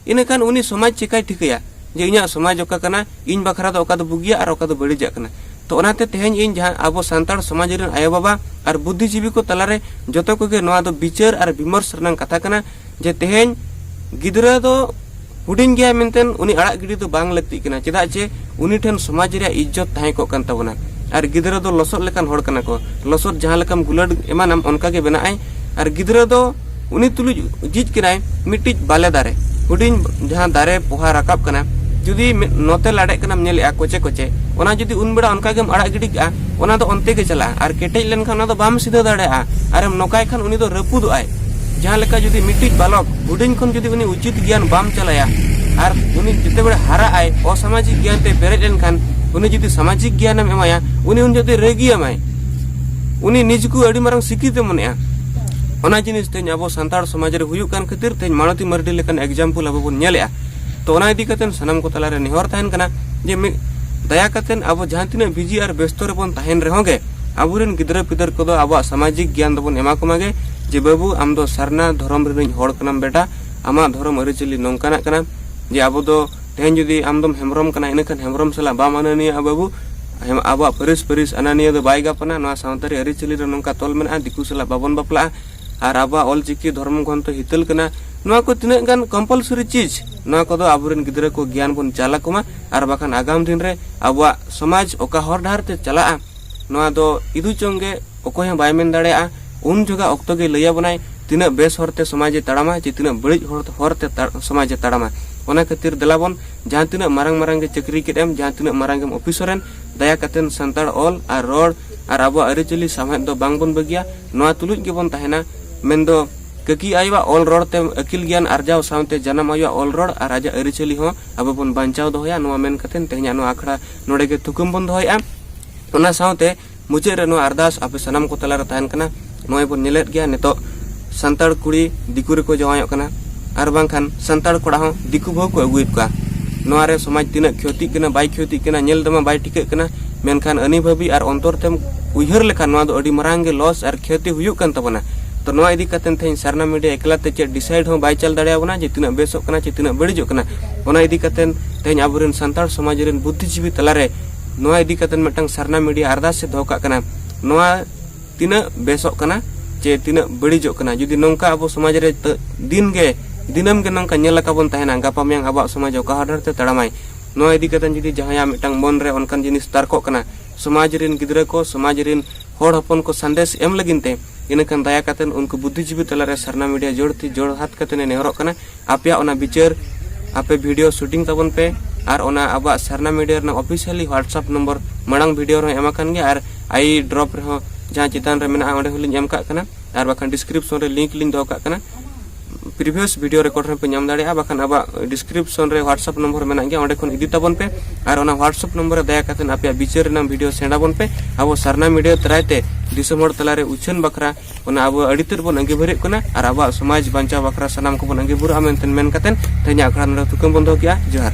ᱤᱱᱟᱹᱠᱷᱟᱱ ᱩᱱᱤ ᱥᱚᱢᱟᱡᱽ ᱪᱮᱠᱟᱭ ᱴᱷᱤᱠᱟᱹᱭᱟ ᱡᱮ ᱤᱧᱟᱹᱜ ᱥᱚᱢᱟᱡᱽ ᱚᱠᱟ ᱠᱟᱱᱟ, ᱤᱧ ᱵᱟᱠᱷᱨᱟ ᱫᱚ ᱚᱠᱟ ᱫᱚ ᱵᱩᱜᱤᱭᱟ ᱟᱨ ᱚᱠᱟ ᱫᱚ ᱵᱟᱹᱲᱤᱡᱟᱜ ᱠᱟᱱᱟ? ᱛᱚ ᱚᱱᱟᱛᱮ ᱛᱮᱦᱮᱧ ᱤᱧ ᱡᱟᱦᱟᱸ ᱟᱵᱚ ᱥᱟᱱᱛᱟᱲ ᱥᱚᱢᱟᱡᱽ ᱨᱮᱱ ᱟᱭᱳᱼᱵᱟᱵᱟ ᱟᱨ ᱵᱩᱫᱽᱫᱷᱤᱡᱤᱵᱤ ᱠᱚ ᱛᱟᱞᱟᱨᱮ ᱡᱚᱛᱚ ᱠᱚᱜᱮ ᱱᱚᱣᱟ ᱫᱚ ᱵᱤᱪᱟᱹᱨ ᱟᱨ ᱵᱤᱢᱚᱨᱥ ᱨᱮᱱᱟᱜ ᱠᱟᱛᱷᱟ ᱠᱟᱱᱟ ᱡᱮ ᱛᱮᱦᱮᱧ ᱜᱤᱫᱽᱨᱟᱹ ᱫᱚ ᱦᱩᱰᱤᱧ ᱜᱮᱭᱟᱭ ᱢᱮᱱᱛᱮ ᱩᱱᱤ ᱟᱲᱟᱜ ᱜᱤᱰᱤ ᱫᱚ ᱵᱟᱝ ᱞᱟᱹᱠᱛᱤᱜ ᱠᱟᱱᱟ, ᱪᱮᱫᱟᱜ ᱡᱮ ᱩᱱᱤ ᱴᱷᱮᱱ ᱥᱚᱢᱟᱡᱽ ᱨᱮᱭᱟᱜ ᱤᱡᱽᱡᱚᱛ ᱛᱟᱦᱮᱸ ᱠᱚᱜ ᱠᱟᱱ ᱛᱟᱵᱚᱱᱟ᱾ ᱟᱨ ᱜᱤᱫᱽᱨᱟᱹ ᱫᱚ ᱞᱚᱥᱚᱫ ᱞᱮᱠᱟᱱ ᱦᱚᱲ ᱠᱟᱱᱟ ᱠᱚ, ᱞᱚᱥᱚᱫ ᱡᱟᱦᱟᱸ ᱞᱮᱠᱟᱢ ᱜᱩᱞᱟᱹᱰ ᱮᱢᱟᱱᱟᱢ ᱚᱱᱠᱟ ᱜᱮ ᱵᱮᱱᱟᱜ ᱟᱭ᱾ ᱟᱨ ᱜᱤᱫᱽᱨᱟᱹ ᱫᱚ ᱩᱱᱤ ᱛᱩᱞᱩᱡ ᱡᱤᱡ ᱠᱟᱱᱟᱭ ᱢᱤᱫᱴᱤᱡ ᱵᱟᱞᱮ ᱫᱟᱨᱮ, ᱦᱩᱰᱤᱧ ᱡᱟᱦᱟᱸ ᱫᱟᱨᱮ ᱯᱚᱦᱟ ᱨᱟᱠᱟᱵ ᱠᱟᱱᱟ, ᱡᱩᱫᱤ ᱢᱤᱫ ᱱᱚᱛᱮ ᱞᱟᱲᱮᱜ ᱠᱟᱱᱟᱢ ᱧᱮᱞᱮᱜᱼᱟ ᱠᱚᱪᱮ ᱠᱚᱪᱮ, ᱚᱱᱟ ᱡᱩᱫᱤ ᱩᱱ ᱵᱮᱲᱟ ᱚᱱᱠᱟ ᱜᱮᱢ ᱟᱲᱟᱜ ᱜᱤᱰᱤ ᱠᱟᱜᱼᱟ, ᱚᱱᱟ ᱫᱚ ᱚᱱᱛᱮ ᱜᱮ ᱪᱟᱞᱟᱜᱼᱟ᱾ ᱟᱨ ᱠᱮᱴᱮᱡ ᱞᱮᱱᱠᱷᱟᱱ ᱚᱱᱟ ᱫᱚ ᱵᱟᱢ ᱥᱤᱫᱷᱟᱹ ᱫᱟᱲᱮᱭᱟᱜᱼᱟ᱾ ᱟᱨᱮᱢ ᱱᱚᱠᱟᱭ ᱠᱷᱟᱱ ᱩᱱᱤ ᱫᱚ ᱨᱟᱹᱯᱩᱫᱚᱜᱼᱟᱭ᱾ ᱡᱟᱦᱟᱸ ᱞᱮᱠᱟ ᱡᱩᱫᱤ ᱢᱤᱫᱴᱤᱡ ᱵᱟᱞᱚᱠ ᱦᱩᱰᱤᱧ ᱠᱷᱚᱱ ᱡᱩᱫᱤ ᱩᱱᱤ ᱩᱪᱤᱛ ᱜᱮᱭᱟᱱ ᱵᱟᱢ ᱪᱟᱞᱟᱭᱟ, ᱟᱨ ᱩᱱᱤ ᱡᱮᱛᱮ ᱵᱮᱲᱮ ᱦᱟᱨᱟᱜ ᱟᱭ ᱚᱥᱟᱢᱟᱡᱤᱠ ᱜᱮᱭᱟᱱ ᱛᱮ ᱯᱮᱨᱮᱡ ᱞᱮᱱᱠᱷᱟᱱ, ᱩᱱᱤ ᱡᱩᱫᱤ ᱥᱟᱢᱟᱡᱤᱠ ᱜᱮᱭᱟᱱᱮᱢ ᱮᱢᱟᱭᱟ, ᱩᱱᱤ ᱩᱱ ᱡᱚᱦᱚᱜ ᱫᱚ ᱨᱟᱹᱜᱤᱭᱟᱢᱟᱭ, ᱩᱱᱤ ᱱᱤᱡᱮ ᱠᱚ ᱟᱹᱰᱤ ᱢᱟᱨᱟᱝ ᱥᱤᱠᱷᱤᱛᱮ ᱢᱚᱱᱮᱜᱼᱟ᱾ ᱚᱱᱟ ᱡᱤᱱᱤᱥ ᱛᱮᱦᱮᱧ ᱟᱵᱚ ᱥᱟᱱᱛᱟᱲ ᱥᱚᱢᱟᱡᱽ ᱨᱮ ᱦᱩᱭᱩᱜ ᱠᱟᱱ ᱠᱷᱟᱹᱛᱤᱨ ᱛᱮᱦᱮᱧ ᱢᱟᱞᱚᱛᱤ ᱢᱟᱨᱰᱤ ᱞᱮᱠᱟᱱ ᱮᱠᱡᱟᱢᱯᱚᱞ ᱟᱵᱚ ᱵᱚᱱ ᱧᱮᱞᱮᱜᱼᱟ᱾ ᱛᱚ ᱚᱱᱟ ᱤᱫᱤ ᱠᱟᱛᱮ ᱥᱟᱱᱟᱢ ᱠᱚ ᱛᱟᱞᱟᱨᱮ ᱱᱮᱦᱚᱨ ᱛᱟᱦᱮᱱ ᱠᱟᱱᱟ ᱡᱮ ᱢᱤᱫ ᱫᱟᱭᱟ ᱠᱟᱛᱮ ᱟᱵᱚ ᱡᱟᱦᱟᱸ ᱛᱤᱱᱟᱹᱜ ᱵᱤᱡᱤ ᱟᱨ ᱵᱮᱥᱛᱚ ᱨᱮᱵᱚᱱ ᱛᱟᱦᱮᱱ ᱨᱮᱦᱚᱸ ᱜᱮ, ᱟᱵᱚᱨᱮᱱ ᱜᱤᱫᱽᱨᱟᱹ ᱯᱤᱫᱟᱹᱨ ᱠᱚᱫᱚ ᱟᱵᱚᱣᱟᱜ ᱥᱟᱢᱟᱡᱤᱠ ᱜᱮᱭᱟᱱ ᱫᱚᱵᱚᱱ ᱮᱢᱟ ᱠᱚᱢᱟ ᱜᱮ, ᱡᱮ ᱵᱟᱹᱵᱩ ᱟᱢ ᱫᱚ ᱥᱟᱨᱱᱟ ᱫᱷᱚᱨᱚᱢ ᱨᱤᱱᱤᱡ ᱦᱚᱲ ᱠᱟᱱᱟᱢ ᱵᱮᱴᱟ, ᱟᱢᱟᱜ ᱫᱷᱚᱨᱚᱢ ᱟᱹᱨᱤᱪᱟᱹᱞᱤ ᱱᱚᱝᱠᱟᱱᱟᱜ ᱠᱟᱱᱟ ᱡᱮ ᱟᱵᱚ ᱫᱚ ᱛᱮᱦᱮᱧ ᱡᱩᱫᱤ ᱟᱢ ᱫᱚᱢ ᱦᱮᱢᱵᱨᱚᱢ ᱠᱟᱱᱟ, ᱤᱱᱟᱹᱠᱷᱟᱱ ᱦᱮᱢᱵᱨᱚᱢ ᱥᱟᱞᱟᱜ ᱵᱟᱢ ᱟᱹᱱᱟᱹᱱᱤᱭᱟᱹᱜᱼᱟ ᱵᱟᱹᱵᱩ, ᱦᱮᱢ-, ᱟᱵᱚᱣᱟᱜ ᱯᱟᱹᱨᱤᱥ ᱯᱟᱹᱨᱤᱥ ᱟᱹᱱᱟᱹᱱᱤᱭᱟᱹ ᱫᱚ ᱵᱟᱭ ᱜᱟᱯᱟᱱᱟ, ᱱᱚᱣᱟ ᱥᱟᱶᱛᱟᱨᱤ ᱟᱹᱨᱤᱪᱟᱹᱞᱤ ᱨᱮ ᱱᱚᱝᱠᱟ ᱛᱚᱞ ᱢᱮᱱᱟᱜᱼᱟ, ᱫᱤᱠᱩ ᱥᱟᱞᱟᱜ ᱵᱟᱵᱚᱱ ᱵᱟᱯᱞᱟᱜᱼᱟ, ᱟᱨ ᱟᱵᱚᱣᱟᱜ ᱚᱞᱪᱤᱠᱤ ᱫᱷᱚᱨᱢᱚ ᱜᱨᱚᱱᱛᱷᱚ ᱦᱤᱛᱟᱹᱞ ᱠᱟᱱᱟ, ᱱᱚᱣᱟ ᱠᱚ ᱛᱤᱱᱟᱹᱜ ᱜᱟᱱ ᱠᱚᱢᱯᱟᱞᱥᱚᱨᱤ ᱪᱤᱡᱽ, ᱱᱚᱣᱟ ᱠᱚᱫᱚ ᱟᱵᱚᱨᱮᱱ ᱜᱤᱫᱽᱨᱟᱹ ᱠᱚ ᱜᱮᱭᱟᱱ ᱵᱚᱱ ᱪᱟᱞ ᱟᱠᱚᱢᱟ, ᱟᱨ ᱵᱟᱠᱷᱟᱱ ᱟᱜᱟᱢ ᱫᱤᱱ ᱨᱮ ᱟᱵᱚᱣᱟᱜ ᱥᱚᱢᱟᱡᱽ ᱚᱠᱟ ᱦᱚᱨ ᱰᱟᱦᱟᱨ ᱛᱮ ᱪᱟᱞᱟᱜᱼᱟ, ᱱᱚᱣᱟ ᱫᱚ ᱤᱫᱩ ᱪᱚᱝ ᱜᱮ ᱚᱠᱚᱭ ᱦᱚᱸ ᱵᱟᱭ ᱢᱮᱱ ᱫᱟᱲᱮᱭᱟᱜᱼᱟ᱾ ᱩᱱ ᱡᱚᱠᱷᱟ ᱚᱠᱛᱚ ᱜᱮ ᱞᱟᱹᱭ ᱟᱵᱚᱱᱟᱭ ᱛᱤᱱᱟᱹᱜ ᱵᱮᱥ ᱦᱚᱨᱛᱮ ᱥᱚᱢᱟᱡᱽ ᱮ ᱛᱟᱲᱟᱢᱟ ᱪᱮ ᱛᱤᱱᱟᱹᱜ ᱵᱟᱹᱲᱤᱡ ᱦᱚᱨ, ᱦᱚᱨᱛᱮ ᱛᱟ-, ᱥᱚᱢᱟᱡᱽ ᱮ ᱛᱟᱲᱟᱢᱟ᱾ ᱚᱱᱟ ᱠᱷᱟᱹᱛᱤᱨ ᱫᱮᱞᱟ ᱵᱚᱱ ᱡᱟᱦᱟᱸ ᱛᱤᱱᱟᱹᱜ ᱢᱟᱨᱟᱝ ᱢᱟᱨᱟᱝ ᱜᱮ ᱪᱟᱹᱠᱨᱤ ᱠᱮᱫ ᱮᱢ, ᱡᱟᱦᱟᱸ ᱛᱤᱱᱟᱹᱜ ᱢᱟᱨᱟᱝ ᱜᱮᱢ ᱚᱯᱷᱤᱥᱚᱨ ᱮᱱ, ᱫᱟᱭᱟ ᱠᱟᱛᱮ ᱥᱟᱱᱛᱟᱲ ᱚᱞ ᱟᱨ ᱨᱚᱲ ᱟᱨ ᱟᱵᱚᱣᱟᱜ ᱟᱹᱨᱤᱪᱟᱹᱞᱤ ᱥᱟᱶᱦᱮᱫ ᱫᱚ ᱵᱟᱝ ᱵᱚᱱ ᱵᱟᱹᱜᱤᱭᱟ᱾ ᱱᱚᱣᱟ ᱛᱩᱞᱩᱡ ᱜᱮᱵᱚᱱ ᱛᱟᱦᱮᱱᱟ, ᱢᱮᱱᱫᱚ ᱠᱟᱹᱠᱤ ᱟᱭᱳᱣᱟᱜ ᱚᱞ ᱨᱚᱲ ᱛᱮ ᱟᱹᱠᱤᱞ ᱜᱮᱭᱟᱱ ᱟᱨᱡᱟᱣ ᱥᱟᱶᱛᱮ ᱡᱟᱱᱟᱢ ᱟᱭᱳᱣᱟᱜ ᱚᱞ ᱨᱚᱲ ᱟᱨ ᱟᱡᱟᱜ ᱟᱹᱨᱤᱪᱟᱹᱞᱤ ᱦᱚᱸ ᱟᱵᱚ ᱵᱚᱱ ᱵᱟᱧᱪᱟᱣ ᱫᱚᱦᱚᱭᱟ᱾ ᱱᱚᱣᱟ ᱢᱮᱱ ᱠᱟᱛᱮ ᱛᱮᱦᱮᱧᱟᱜ ᱱᱚᱣᱟ ᱟᱠᱷᱲᱟ ᱱᱚᱰᱮ ᱜᱮ ᱛᱷᱩᱠᱟᱹᱢ ᱵᱚᱱ ᱫᱚᱦᱚᱭᱮᱫᱼᱟ᱾ ᱚᱱᱟ ᱥᱟᱶᱛᱮ ᱢᱩᱪᱟᱹᱫ ᱨᱮ ᱱᱚᱣᱟ ᱟᱨᱫᱟᱥ ᱟᱯᱮ ᱥᱟᱱᱟᱢ ᱠᱚ ᱛᱟᱞᱟᱨᱮ ᱛᱟᱦᱮᱱ ᱠᱟᱱᱟ᱾ ᱱᱚᱜᱼᱚᱭ ᱵᱚᱱ ᱧᱮᱞᱮᱫ ᱜᱮᱭᱟ, ᱱᱤᱛᱚᱜ ᱥᱟᱱᱛᱟᱲ ᱠᱩᱲᱤ ᱫᱤᱠᱩ ᱨᱮᱠᱚ ᱡᱟᱶᱟᱭᱚᱜ ᱠᱟᱱᱟ, ᱟᱨ ᱵᱟᱝᱠᱷᱟᱱ ᱥᱟᱱᱛᱟᱲ ᱠᱚᱲᱟ ᱦᱚᱸ ᱫᱤᱠᱩ ᱵᱟᱹᱦᱩ ᱠᱚ ᱟᱹᱜᱩᱭᱮᱫ ᱠᱚᱣᱟ᱾ ᱱᱚᱣᱟ ᱨᱮ ᱥᱚᱢᱟᱡᱽ ᱛᱤᱱᱟᱹᱜ ᱠᱷᱚᱛᱤᱜ ᱠᱟᱱᱟ, ᱵᱟᱭ ᱠᱷᱚᱛᱤᱜ ᱠᱟᱱᱟ, ᱧᱮᱞ ᱛᱮᱢᱟ ᱵᱟᱭ ᱴᱷᱤᱠᱟᱹᱜ ᱠᱟᱱᱟ, ᱢᱮᱱᱠᱷᱟᱱ ᱟᱹᱱᱤ ᱵᱷᱟᱹᱵᱤ ᱟᱨ ᱚᱱᱛᱚᱨ ᱛᱮᱢ ᱩᱭᱦᱟᱹᱨ ᱞᱮᱠᱷᱟᱱ ᱱᱚᱣᱟ ᱫᱚ ᱟᱹᱰᱤ ᱢᱟᱨᱟᱝ ᱜᱮ ᱞᱚᱥ ᱟᱨ ᱠᱷᱚᱛᱤ ᱦᱩᱭᱩᱜ ᱠᱟᱱ ᱛᱟᱵᱚᱱᱟ᱾ ᱛᱚ ᱱᱚᱣᱟ ᱤᱫᱤ ᱠᱟᱛᱮ ᱛᱮᱦᱮᱧ ᱥᱟᱨᱱᱟ ᱢᱤᱰᱤᱭᱟ ᱮᱠᱞᱟ ᱛᱮ ᱪᱮᱫ ᱰᱤᱥᱟᱭᱤᱰ ᱦᱚᱸ ᱵᱟᱭ ᱪᱟᱞ ᱫᱟᱲᱮᱭᱟᱵᱚᱱᱟ ᱡᱮ ᱛᱤᱱᱟᱹᱜ ᱵᱮᱥᱚᱜ ᱠᱟᱱᱟ ᱪᱮ ᱛᱤᱱᱟᱹᱜ ᱵᱟᱹᱲᱤᱡᱚᱜ ᱠᱟᱱᱟ᱾ ᱚᱱᱟ ᱤᱫᱤ ᱠᱟᱛᱮ ᱛᱮᱦᱮᱧ ᱟᱵᱚᱨᱮᱱ ᱥᱟᱱᱛᱟᱲ ᱥᱚᱢᱟᱡᱽ ᱨᱮᱱ ᱵᱩᱫᱽᱫᱷᱤᱡᱤᱵᱤ ᱛᱟᱞᱟᱨᱮ ᱱᱚᱣᱟ ᱤᱫᱤ ᱠᱟᱛᱮ ᱢᱤᱫᱴᱟᱝ ᱥᱟᱨᱱᱟ ᱢᱤᱰᱤᱭᱟ ᱟᱨᱫᱟᱥ ᱮ ᱫᱚᱦᱚ ᱠᱟᱜ ᱠᱟᱱᱟ᱾ ᱱᱚᱣᱟ ᱛᱤᱱᱟᱹᱜ ᱵᱮᱥᱚᱜ ᱠᱟᱱᱟ ᱪᱮ ᱛᱤᱱᱟᱹᱜ ᱵᱟᱹᱲᱤᱡᱚᱜ ᱠᱟᱱᱟ, ᱡᱩᱫᱤ ᱱᱚᱝᱠᱟ ᱟᱵᱚ ᱥᱚᱢᱟᱡᱽ ᱨᱮ ᱛᱟᱹ-, ᱫᱤᱱ ᱜᱮ, ᱫᱤᱱᱟᱹᱢ ᱜᱮ ᱱᱚᱝᱠᱟ ᱧᱮᱞ ᱟᱠᱟ ᱵᱚᱱ ᱛᱟᱦᱮᱱᱟ, ᱜᱟᱯᱟ ᱢᱮᱭᱟᱝ ᱟᱵᱚᱣᱟᱜ ᱥᱚᱢᱟᱡᱽ ᱚᱠᱟ ᱦᱚᱨ ᱰᱟᱦᱟᱨ ᱛᱮ ᱛᱟᱲᱟᱢᱟᱭ? ᱱᱚᱣᱟ ᱤᱫᱤ ᱠᱟᱛᱮ ᱡᱩᱫᱤ ᱡᱟᱦᱟᱸᱭᱟᱜ ᱢᱤᱫᱴᱟᱝ ᱢᱚᱱ ᱨᱮ ᱚᱱᱠᱟᱱ ᱡᱤᱱᱤᱥ ᱛᱟᱨᱠᱚᱜ ᱠᱟᱱᱟ, ᱥᱚᱢᱟᱡᱽ ᱨᱮᱱ ᱜᱤᱫᱽᱨᱟᱹ ᱠᱚ, ᱥᱚᱢᱟᱡᱽ ᱨᱮᱱ ᱦᱚᱲ ᱦᱚᱯᱚᱱ ᱠᱚ ᱥᱟᱸᱫᱮᱥ ᱮᱢ ᱞᱟᱹᱜᱤᱫ ᱛᱮ, ᱤᱱᱟᱹᱠᱷᱟᱱ ᱫᱟᱭᱟ ᱠᱟᱛᱮ ᱩᱱᱠᱩ ᱵᱩᱫᱽᱫᱷᱤᱡᱤᱵᱤ ᱛᱟᱞᱟᱨᱮ ᱥᱟᱨᱱᱟ ᱢᱤᱰᱤᱭᱟ ᱡᱳᱲ ᱛᱤ ᱡᱳᱲ ᱦᱟᱛ ᱠᱟᱛᱮ ᱮ ᱱᱮᱦᱚᱨᱚᱜ ᱠᱟᱱᱟ, ᱟᱯᱮᱭᱟᱜ ᱚᱱᱟ ᱵᱤᱪᱟᱹᱨ ᱟᱯᱮ ᱵᱷᱤᱰᱤᱭᱳ ᱥᱩᱴᱤᱝ ᱛᱟᱵᱚᱱ ᱯᱮ᱾ ᱟᱨ ᱚᱱᱟ ᱟᱵᱚᱣᱟᱜ ᱥᱟᱨᱱᱟ ᱢᱤᱰᱤᱭᱟ ᱨᱮᱱᱟᱜ ᱚᱯᱷᱤᱥᱤᱭᱟᱞᱤ WhatsApp ᱱᱚᱢᱵᱚᱨ ᱢᱟᱲᱟᱝ ᱵᱷᱤᱰᱤᱭᱳ ᱨᱮᱦᱚᱸ ᱮᱢ ᱟᱠᱟᱱ ᱜᱮᱭᱟ, ᱟᱨ ᱟᱭ ᱰᱨᱚᱯ ᱨᱮᱦᱚᱸ ᱡᱟᱦᱟᱸ ᱪᱮᱛᱟᱱ ᱨᱮ ᱢᱮᱱᱟᱜᱼᱟ, ᱚᱸᱰᱮ ᱦᱚᱸᱞᱤᱧ ᱮᱢ ᱠᱟᱜ ᱠᱟᱱᱟ, ᱟᱨ ᱵᱟᱠᱷᱟᱱ ᱰᱤᱥᱠᱨᱤᱯᱥᱚᱱ ᱨᱮ ᱞᱤᱝᱠ ᱞᱤᱧ ᱫᱚᱦᱚ ᱠᱟᱜ ᱠᱟᱱᱟ᱾ ᱯᱨᱤᱵᱷᱤᱭᱟᱥ ᱵᱷᱤᱰᱤᱭᱳ ᱨᱮᱠᱚᱨᱰ ᱨᱮᱦᱚᱸ ᱯᱮ ᱧᱟᱢ ᱫᱟᱲᱮᱭᱟᱜᱼᱟ, ᱵᱟᱠᱷᱟᱱ ᱟᱵᱚᱣᱟᱜ ᱰᱤᱥᱠᱨᱤᱯᱥᱚᱱ ᱨᱮ WhatsApp ᱱᱚᱢᱵᱚᱨ ᱢᱮᱱᱟᱜ ᱜᱮᱭᱟ, ᱚᱸᱰᱮ ᱠᱷᱚᱱ ᱤᱫᱤ ᱛᱟᱵᱚᱱ ᱯᱮ᱾ ᱟᱨ ᱚᱱᱟ WhatsApp ᱱᱚᱢᱵᱚᱨ ᱨᱮ ᱫᱟᱭᱟ ᱠᱟᱛᱮ ᱟᱯᱮᱭᱟᱜ ᱵᱤᱪᱟᱹᱨ ᱨᱮᱱᱟᱜ ᱵᱷᱤᱰᱤᱭᱳ ᱥᱮᱸᱰᱟ ᱵᱚᱱ ᱯᱮ᱾ ᱟᱵᱚ ᱥᱟᱨᱱᱟ ᱢᱤᱰᱤᱭᱟ ᱫᱟᱨᱟᱭ ᱛᱮ ᱫᱤᱥᱚᱢ ᱦᱚᱲ ᱛᱟᱞᱟᱨᱮ ᱩᱪᱷᱟᱹᱱ ᱵᱟᱠᱷᱨᱟ ᱚᱱᱟ ᱟᱵᱚ ᱟᱹᱰᱤ ᱛᱮᱫ ᱵᱚᱱ ᱟᱸᱜᱤᱵᱷᱟᱹᱨᱮᱫ ᱠᱟᱱᱟ, ᱟᱨ ᱟᱵᱚᱣᱟᱜ ᱥᱚᱢᱟᱡᱽ ᱵᱟᱧᱪᱟᱣ ᱵᱟᱠᱷᱨᱟ ᱥᱟᱱᱟᱢ ᱠᱚᱵᱚᱱ ᱟᱸᱜᱤᱵᱷᱟᱹᱨᱚᱜᱼᱟ ᱢᱮᱱᱛᱮ ᱢᱮᱱ ᱠᱟᱛᱮ ᱛᱮᱦᱮᱧᱟᱜ ᱟᱠᱷᱲᱟ ᱱᱚᱰᱮ ᱛᱷᱩᱠᱟᱹᱢ ᱵᱚᱱ ᱫᱚᱦᱚ ᱠᱮᱜᱼᱟ᱾ ᱡᱚᱦᱟᱨ᱾